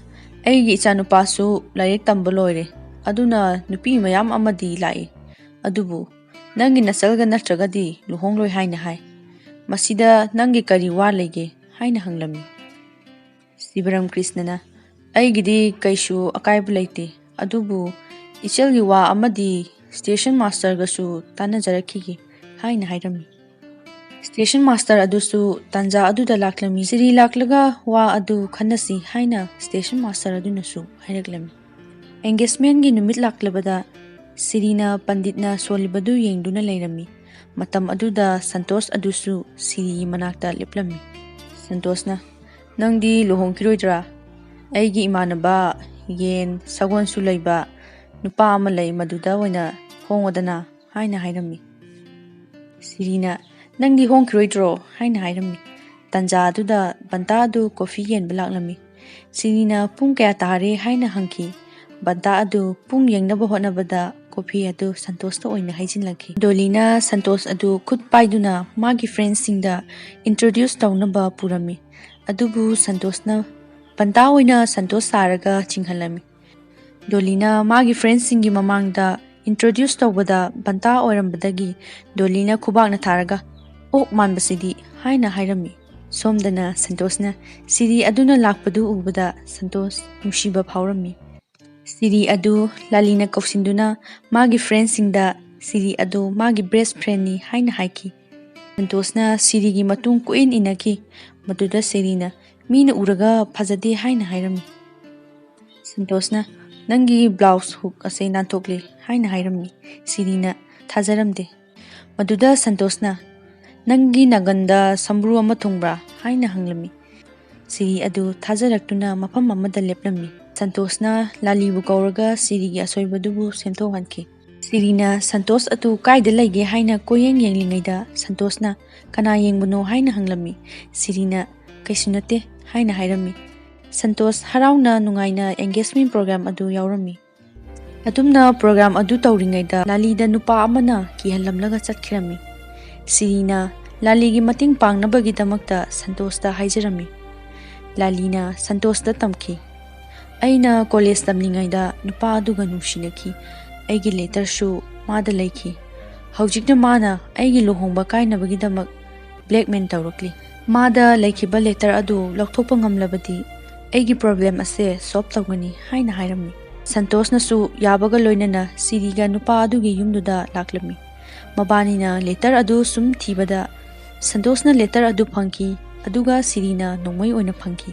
"ꯑꯩꯒꯤ ꯏꯆꯥꯅꯨꯄꯥꯁꯨ ꯂꯥꯏꯔꯤꯛ ꯇꯝꯕ ꯂꯣꯏꯔꯦ, ꯑꯗꯨꯅ ꯅꯨꯄꯤ ꯃꯌꯥꯝ ꯑꯃꯗꯤ ꯂꯥꯛꯏ, ꯑꯗꯨꯕꯨ ꯅꯪꯒꯤ ꯅꯆꯜꯒ ꯅꯠꯇ꯭ꯔꯒꯗꯤ ꯂꯨꯍꯣꯡꯂꯣꯏ ꯍꯥꯏꯅ ꯍꯥꯏ꯫ ꯃꯁꯤꯗ ꯅꯪꯒꯤ ꯀꯔꯤ ꯋꯥ ꯂꯩꯒꯦ?" ꯍꯥꯏꯅ ꯍꯪꯂꯝꯃꯤ꯫ ꯁꯤꯕꯔꯝ ꯀ꯭ꯔꯤꯁꯅꯅ, "ꯑꯩꯒꯤꯗꯤ ꯀꯩꯁꯨ ꯑꯀꯥꯏꯕ ꯂꯩꯇꯦ, ꯑꯗꯨꯕꯨ ꯏꯆꯜꯒꯤ ꯋꯥ ꯑꯃꯗꯤ ꯁ꯭ꯇꯦꯁꯟ ꯃꯥꯁꯇꯔꯒꯁꯨ ꯇꯥꯟꯅꯖꯔꯛꯈꯤꯒꯦ" ꯍꯥꯏꯅ ꯍꯥꯏꯔꯝꯃꯤ꯫ ꯁ꯭ꯇꯦꯁꯟ ꯃꯥꯁꯇꯔ ꯑꯗꯨꯁꯨ ꯇꯥꯟꯖꯥ ꯑꯗꯨꯗ ꯂꯥꯛꯂꯝꯃꯤ꯫ ꯁꯤꯔꯤ ꯂꯥꯛꯂꯒ ꯋꯥ ꯑꯗꯨ ꯈꯟꯅꯁꯤ ꯍꯥꯏꯅ ꯁ꯭ꯇꯦꯁꯟ ꯃꯥꯁꯇꯔ ꯑꯗꯨꯅꯁꯨ ꯍꯥꯏꯔꯛꯂꯝꯃꯤ꯫ ꯑꯦꯡꯒꯦꯖꯃꯦꯟꯒꯤ ꯅꯨꯃꯤꯠ ꯂꯥꯛꯂꯕꯗ ꯁꯤꯔꯤꯅ ꯄꯟꯗꯤꯠꯅ ꯁꯣꯜꯂꯤꯕꯗꯨ ꯌꯦꯡꯗꯨꯅ ꯂꯩꯔꯝꯃꯤ꯫ ꯃꯇꯝ ꯑꯗꯨꯗ ꯁꯟꯇꯣꯁ ꯑꯗꯨꯁꯨ ꯁꯤꯔꯤꯒꯤ ꯃꯅꯥꯛꯇ ꯂꯦꯞꯂꯝꯃꯤ꯫ ꯁꯟꯇꯣꯁꯅ, "ꯅꯪꯗꯤ ꯂꯨꯍꯣꯡꯈꯤꯔꯣꯏꯗ꯭ꯔꯥ? ꯑꯩꯒꯤ ꯏꯃꯥꯟꯅꯕ ꯌꯦꯟ, ꯁꯒꯣꯜꯁꯨ ꯂꯩꯕ ꯅꯨꯄꯥ ꯑꯃ ꯂꯩ, ꯃꯗꯨꯗ ꯑꯣꯏꯅ ꯍꯣꯡꯉꯣꯗꯅ" ꯍꯥꯏꯅ ꯍꯥꯏꯔꯝꯃꯤ꯫ ꯁꯤꯔꯤꯅ, "ꯅꯪꯗꯤ ꯍꯣꯡꯈꯤꯔꯣꯏꯗ꯭ꯔꯣ?" ꯍꯥꯏꯅ ꯍꯥꯏꯔꯝꯃꯤ꯫ ꯇꯥꯟꯖꯥ ꯑꯗꯨꯗ ꯕꯟꯇꯥ ꯑꯗꯨ ꯀꯣꯐꯤ ꯌꯦꯟꯕ ꯂꯥꯛꯂꯝꯃꯤ꯫ ꯁꯤꯔꯤꯅ, "ꯄꯨꯡ ꯀꯌꯥ ꯇꯥꯔꯦ?" ꯍꯥꯏꯅ ꯍꯪꯈꯤ꯫ ꯕꯟꯇꯥ ꯑꯗꯨ ꯄꯨꯡ ꯌꯦꯡꯅꯕ ꯍꯣꯠꯅꯕꯗ ꯀꯣꯐꯤ ꯑꯗꯨ ꯁꯟꯇꯣꯁꯇ ꯑꯣꯏꯅ ꯍꯩꯖꯤꯜꯂꯛꯈꯤ꯫ ꯗꯣꯂꯤꯅ ꯁꯟꯇꯣꯁ ꯑꯗꯨ ꯈꯨꯠ ꯄꯥꯏꯗꯨꯅ ꯃꯥꯒꯤ ꯐ꯭ꯔꯦꯟꯁꯁꯤꯡꯗ ꯏꯟꯇ꯭ꯔꯣꯗ꯭ꯌꯨꯁ ꯇꯧꯅꯕ ꯄꯨꯔꯝꯃꯤ꯫ ꯑꯗꯨꯕꯨ ꯁꯟꯇꯣꯁꯅ, "ꯕꯟꯇꯥ ꯑꯣꯏꯅ ꯁꯟꯇꯣꯁ ꯁꯥꯔꯒ" ꯆꯤꯡꯍꯜꯂꯝꯃꯤ꯫ ꯗꯣꯂꯤꯅ ꯃꯥꯒꯤ ꯐ꯭ꯔꯦꯟꯁꯁꯤꯡꯒꯤ ꯃꯃꯥꯡꯗ ꯏꯟꯇ꯭ꯔꯣꯗ꯭ꯌꯨꯁ ꯇꯧꯕꯗ ꯕꯟꯇꯥ ꯑꯣꯏꯔꯝꯕꯗꯒꯤ ꯗꯣꯂꯤꯅ ꯈꯨꯕꯥꯛꯅ ꯊꯥꯔꯒ, "ꯑꯣꯛ ꯃꯥꯟꯕꯁꯤꯗꯤ" ꯍꯥꯏꯅ ꯍꯥꯏꯔꯝꯃꯤ꯫ ꯁꯣꯝꯗꯅ ꯁꯟꯇꯣꯁꯅ ꯁꯤꯔꯤ ꯑꯗꯨꯅ ꯂꯥꯛꯄꯗꯨ ꯎꯕꯗ ꯁꯟꯇꯣꯁ ꯅꯨꯡꯁꯤꯕ ꯐꯥꯎꯔꯝꯃꯤ꯫ ꯁꯤꯔꯤ ꯑꯗꯨ ꯂꯥꯂꯤꯅ ꯀꯧꯁꯤꯟꯗꯨꯅ ꯃꯥꯒꯤ ꯐ꯭ꯔꯦꯟꯁꯁꯤꯡꯗ ꯁꯤꯔꯤ ꯑꯗꯨ ꯃꯥꯒꯤ ꯕꯦꯁ ꯐ꯭ꯔꯦꯟꯅꯤ ꯍꯥꯏꯅ ꯍꯥꯏꯈꯤ꯫ ꯁꯟꯇꯣꯁꯅ ꯁꯤꯔꯤꯒꯤ ꯃꯇꯨꯡ ꯀꯣꯏꯏꯟ ꯏꯟꯅꯈꯤ꯫ ꯃꯗꯨꯗ ꯁꯤꯔꯤꯅ, "ꯃꯤꯅ ꯎꯔꯒ ꯐꯖꯗꯦ" ꯍꯥꯏꯅ ꯍꯥꯏꯔꯝꯃꯤ꯫ ꯁꯟꯇꯣꯁꯅ, "ꯅꯪꯒꯤ ꯕ꯭ꯂꯥꯎꯁ ꯍꯨꯛ ꯑꯁꯦ ꯅꯥꯟꯊꯣꯛꯂꯦ" ꯍꯥꯏꯅ ꯍꯥꯏꯔꯝꯃꯤ꯫ ꯁꯤꯔꯤꯅ ꯊꯥꯖꯔꯝꯗꯦ꯫ ꯃꯗꯨꯗ ꯁꯟꯇꯣꯁꯅ, "ꯅꯪꯒꯤ ꯅꯥꯒꯟꯗ ꯁꯝꯕ꯭ꯔꯨ ꯑꯃ ꯊꯨꯡꯕ꯭ꯔꯥ?" ꯍꯥꯏꯅ ꯍꯪꯂꯝꯃꯤ꯫ ꯁꯤꯔꯤ ꯑꯗꯨ ꯊꯥꯖꯔꯛꯇꯨꯅ ꯃꯐꯝ ꯑꯃꯗ ꯂꯦꯞꯂꯝꯃꯤ꯫ ꯁꯟꯇꯣꯁꯅ ꯂꯥꯂꯤꯕꯨ ꯀꯧꯔꯒ ꯁꯤꯔꯤꯒꯤ ꯑꯁꯣꯏꯕꯗꯨꯕꯨ ꯁꯦꯝꯗꯣꯛꯍꯟꯈꯤ꯫ ꯁꯤꯔꯤꯅ ꯁꯟꯇꯣꯁ ꯑꯗꯨ ꯀꯥꯏꯗ ꯂꯩꯒꯦ ꯍꯥꯏꯅ ꯀꯣꯏꯌꯦꯡ ꯌꯦꯡꯂꯤꯉꯩꯗ ꯁꯟꯇꯣꯁꯅ "ꯀꯅꯥ ꯌꯦꯡꯕꯅꯣ?" ꯍꯥꯏꯅ ꯍꯪꯂꯝꯃꯤ꯫ ꯁꯤꯔꯤꯅ "ꯀꯩꯁꯨ ꯅꯠꯇꯦ" ꯍꯥꯏꯅ ꯍꯥꯏꯔꯝꯃꯤ꯫ ꯁꯟꯇꯣꯁ ꯍꯔꯥꯎꯅ ꯅꯨꯡꯉꯥꯏꯅ engagement program ꯑꯗꯨ ꯌꯥꯎꯔꯝꯃꯤ꯫ ꯑꯗꯨꯝꯅ program ꯑꯗꯨ ꯇꯧꯔꯤꯉꯩꯗ ꯂꯥꯂꯤꯗ ꯅꯨꯄꯥ ꯑꯃꯅ ꯀꯤꯍꯜꯂꯝꯂꯒ ꯆꯠꯈꯤꯔꯝꯃꯤ꯫ ꯁꯤꯔꯤꯅ ꯂꯥꯂꯤꯒꯤ ꯃꯇꯦꯡ ꯄꯥꯡꯅꯕꯒꯤꯗꯃꯛꯇ ꯁꯟꯇꯣꯁꯇ ꯍꯥꯏꯖꯔꯝꯃꯤ꯫ ꯂꯥꯂꯤꯅ ꯁꯟꯇꯣꯁꯇ ꯇꯝꯈꯤ, "ꯑꯩꯅ ꯀꯣꯂꯦꯖ ꯇꯝꯂꯤꯉꯩꯗ ꯅꯨꯄꯥ ꯑꯗꯨꯒ ꯅꯨꯡꯁꯤꯅꯈꯤ꯫ ꯑꯩꯒꯤ ꯂꯦꯇꯔꯁꯨ ꯃꯥꯗ ꯂꯩꯈꯤ꯫ ꯍꯧꯖꯤꯛꯅ ꯃꯥꯅ ꯑꯩꯒꯤ ꯂꯨꯍꯣꯡꯕ ꯀꯥꯏꯅꯕꯒꯤꯗꯃꯛ blackmail ꯇꯧꯔꯛꯂꯤ꯫ ꯃꯥꯗ ꯂꯩꯈꯤꯕ ꯂꯦꯇꯔ ꯑꯗꯨ ꯂꯧꯊꯣꯛꯄ ꯉꯝꯂꯕꯗꯤ ꯑꯩꯒꯤ problem ꯑꯁꯦ solve ꯇꯧꯒꯅꯤ" ꯍꯥꯏꯅ ꯍꯥꯏꯔꯝꯃꯤ꯫ ꯁꯟꯇꯣꯁꯅꯁꯨ ꯌꯥꯕꯒ ꯂꯣꯏꯅꯅ ꯁꯤꯔꯤꯒ ꯅꯨꯄꯥ ꯑꯗꯨꯒꯤ ꯌꯨꯝꯗꯨꯗ ꯂꯥꯛꯂꯝꯃꯤ꯫ ꯃꯕꯥꯅꯤꯅ ꯂꯦꯇꯔ ꯑꯗꯨ ꯁꯨꯝ ꯊꯤꯕꯗ ꯁꯟꯇꯣꯁꯅ ꯂꯦꯇꯔ ꯑꯗꯨ ꯐꯪꯈꯤ, ꯑꯗꯨꯒ ꯁꯤꯔꯤꯅ ꯅꯣꯡꯃꯩ ꯑꯣꯏꯅ ꯐꯪꯈꯤ꯫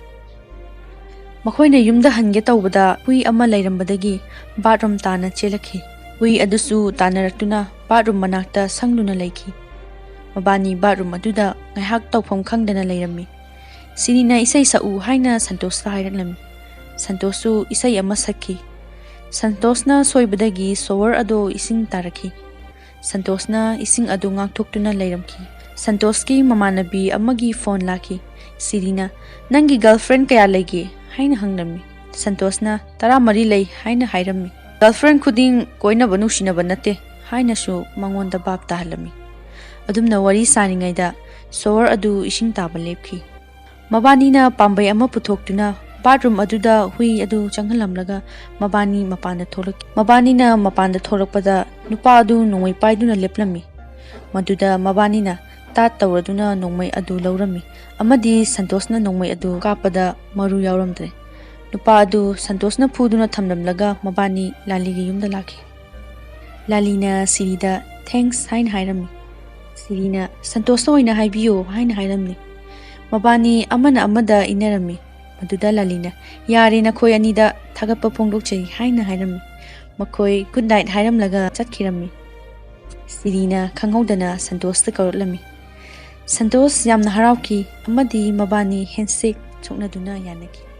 ꯃꯈꯣꯏꯅ ꯌꯨꯝꯗ ꯍꯟꯒꯦ ꯇꯧꯕꯗ ꯍꯨꯏ ꯑꯃ ꯂꯩꯔꯝꯕꯗꯒꯤ bathroom ꯇꯥꯟꯅ ꯆꯦꯜꯂꯛꯈꯤ꯫ ꯍꯨꯏ ꯑꯗꯨꯁꯨ ꯇꯥꯟꯅꯔꯛꯇꯨꯅ bathroom ꯃꯅꯥꯛꯇ ꯁꯪꯗꯨꯅ ꯂꯩꯈꯤ꯫ ꯃꯕꯥꯅꯤ bathroom ꯑꯗꯨꯗ ꯉꯥꯏꯍꯥꯛ ꯇꯧꯐꯝ ꯈꯪꯗꯅ ꯂꯩꯔꯝꯃꯤ꯫ ꯁꯤꯔꯤꯅ "ꯏꯁꯩ ꯁꯛꯎ" ꯍꯥꯏꯅ ꯁꯟꯇꯣꯁꯇ ꯍꯥꯏꯔꯛꯂꯝꯃꯤ꯫ ꯁꯟꯇꯣꯁꯁꯨ ꯏꯁꯩ ꯑꯃ ꯁꯛꯈꯤ꯫ ꯁꯟꯇꯣꯁꯅ ꯁꯣꯏꯕꯗꯒꯤ shower ꯑꯗꯨ ꯏꯁꯤꯡ ꯇꯥꯔꯛꯈꯤ꯫ ꯁꯟꯇꯣꯁꯅ ꯏꯁꯤꯡ ꯑꯗꯨ ꯉꯥꯛꯊꯣꯛꯇꯨꯅ ꯂꯩꯔꯝꯈꯤ꯫ ꯁꯟꯇꯣꯁꯀꯤ ꯃꯃꯥꯟꯅꯕꯤ ꯑꯃꯒꯤ phone ꯂꯥꯛꯈꯤ꯫ ꯁꯤꯔꯤꯅ "ꯅꯪꯒꯤ girlfriend ꯀꯌꯥ ꯂꯩꯒꯦ?" ꯍꯥꯏꯅ ꯍꯪꯂꯝꯃꯤ꯫ ꯁꯟꯇꯣꯁꯅ "ꯇꯔꯥꯃꯔꯤ ꯂꯩ" ꯍꯥꯏꯅ ꯍꯥꯏꯔꯝꯃꯤ꯫ "Girlfriend ꯈꯨꯗꯤꯡ ꯀꯣꯏꯅꯕ ꯅꯨꯡꯁꯤꯅꯕ ꯅꯠꯇꯦ" ꯍꯥꯏꯅꯁꯨ ꯃꯉꯣꯟꯗ ꯚꯥꯞ ꯇꯥꯍꯜꯂꯝꯃꯤ꯫ ꯑꯗꯨꯝꯅ ꯋꯥꯔꯤ ꯁꯥꯔꯤꯉꯩꯗ shower ꯑꯗꯨ ꯏꯁꯤꯡ ꯇꯥꯕ ꯂꯦꯞꯈꯤ꯫ ꯃꯕꯥꯅꯤꯅ ꯄꯥꯝꯕꯩ ꯑꯃ ꯄꯨꯊꯣꯛꯇꯨꯅ bathroom ꯑꯗꯨꯗ ꯍꯨꯏ ꯑꯗꯨ ꯆꯪꯍꯜꯂꯝꯂꯒ ꯃꯕꯥꯅꯤ ꯃꯄꯥꯟꯗ ꯊꯣꯛꯂꯛꯈꯤ꯫ ꯃꯕꯥꯅꯤꯅ ꯃꯄꯥꯟꯗ ꯊꯣꯛꯂꯛꯄꯗ ꯅꯨꯄꯥ ꯑꯗꯨ ꯅꯣꯡꯃꯩ ꯄꯥꯏꯗꯨꯅ ꯂꯦꯞꯂꯝꯃꯤ꯫ ꯃꯗꯨꯗ ꯃꯕꯥꯅꯤꯅ ꯇꯥꯠ ꯇꯧꯔꯗꯨꯅ ꯅꯣꯡꯃꯩ ꯑꯗꯨ ꯂꯧꯔꯝꯃꯤ ꯑꯃꯗꯤ ꯁꯟꯇꯣꯁꯅ ꯅꯣꯡꯃꯩ ꯑꯗꯨ ꯀꯥꯞꯄꯗ ꯃꯔꯨ ꯌꯥꯎꯔꯝꯗ꯭ꯔꯦ꯫ ꯅꯨꯄꯥ ꯑꯗꯨ ꯁꯟꯇꯣꯁꯅ ꯐꯨꯗꯨꯅ ꯊꯝꯂꯝꯂꯒ ꯃꯕꯥꯅꯤ ꯂꯥꯂꯤꯒꯤ ꯌꯨꯝꯗ ꯂꯥꯛꯈꯤ꯫ ꯂꯥꯂꯤꯅ ꯁꯤꯔꯤꯗ "Thanks" ꯍꯥꯏꯅ ꯍꯥꯏꯔꯝꯃꯤ꯫ ꯁꯤꯔꯤꯅ "ꯁꯟꯇꯣꯁꯇ ꯑꯣꯏꯅ ꯍꯥꯏꯕꯤꯌꯨ" ꯍꯥꯏꯅ ꯍꯥꯏꯔꯝꯃꯤ꯫ ꯃꯕꯥꯅꯤ ꯑꯃꯅ ꯑꯃꯗ ꯏꯟꯅꯔꯝꯃꯤ꯫ ꯃꯗꯨꯗ ꯂꯥꯂꯤꯅ "ꯌꯥꯔꯦ, ꯅꯈꯣꯏ ꯑꯅꯤꯗ ꯊꯥꯒꯠꯄ ꯐꯣꯡꯗꯣꯛꯆꯔꯤ" ꯍꯥꯏꯅ ꯍꯥꯏꯔꯝꯃꯤ꯫ ꯃꯈꯣꯏ good night ꯍꯥꯏꯔꯝꯂꯒ ꯆꯠꯈꯤꯔꯝꯃꯤ꯫ ꯁꯤꯔꯤꯅ ꯈꯪꯍꯧꯗꯅ ꯁꯟꯇꯣꯁꯇ ꯀꯧꯔꯛꯂꯝꯃꯤ꯫ ꯁꯟꯇꯣꯁ ꯌꯥꯝꯅ ꯍꯔꯥꯎꯈꯤ ꯑꯃꯗꯤ ꯃꯕꯥꯅꯤ ꯍꯦꯟꯁꯦꯛ ꯁꯣꯛꯅꯗꯨꯅ ꯌꯥꯅꯈꯤ꯫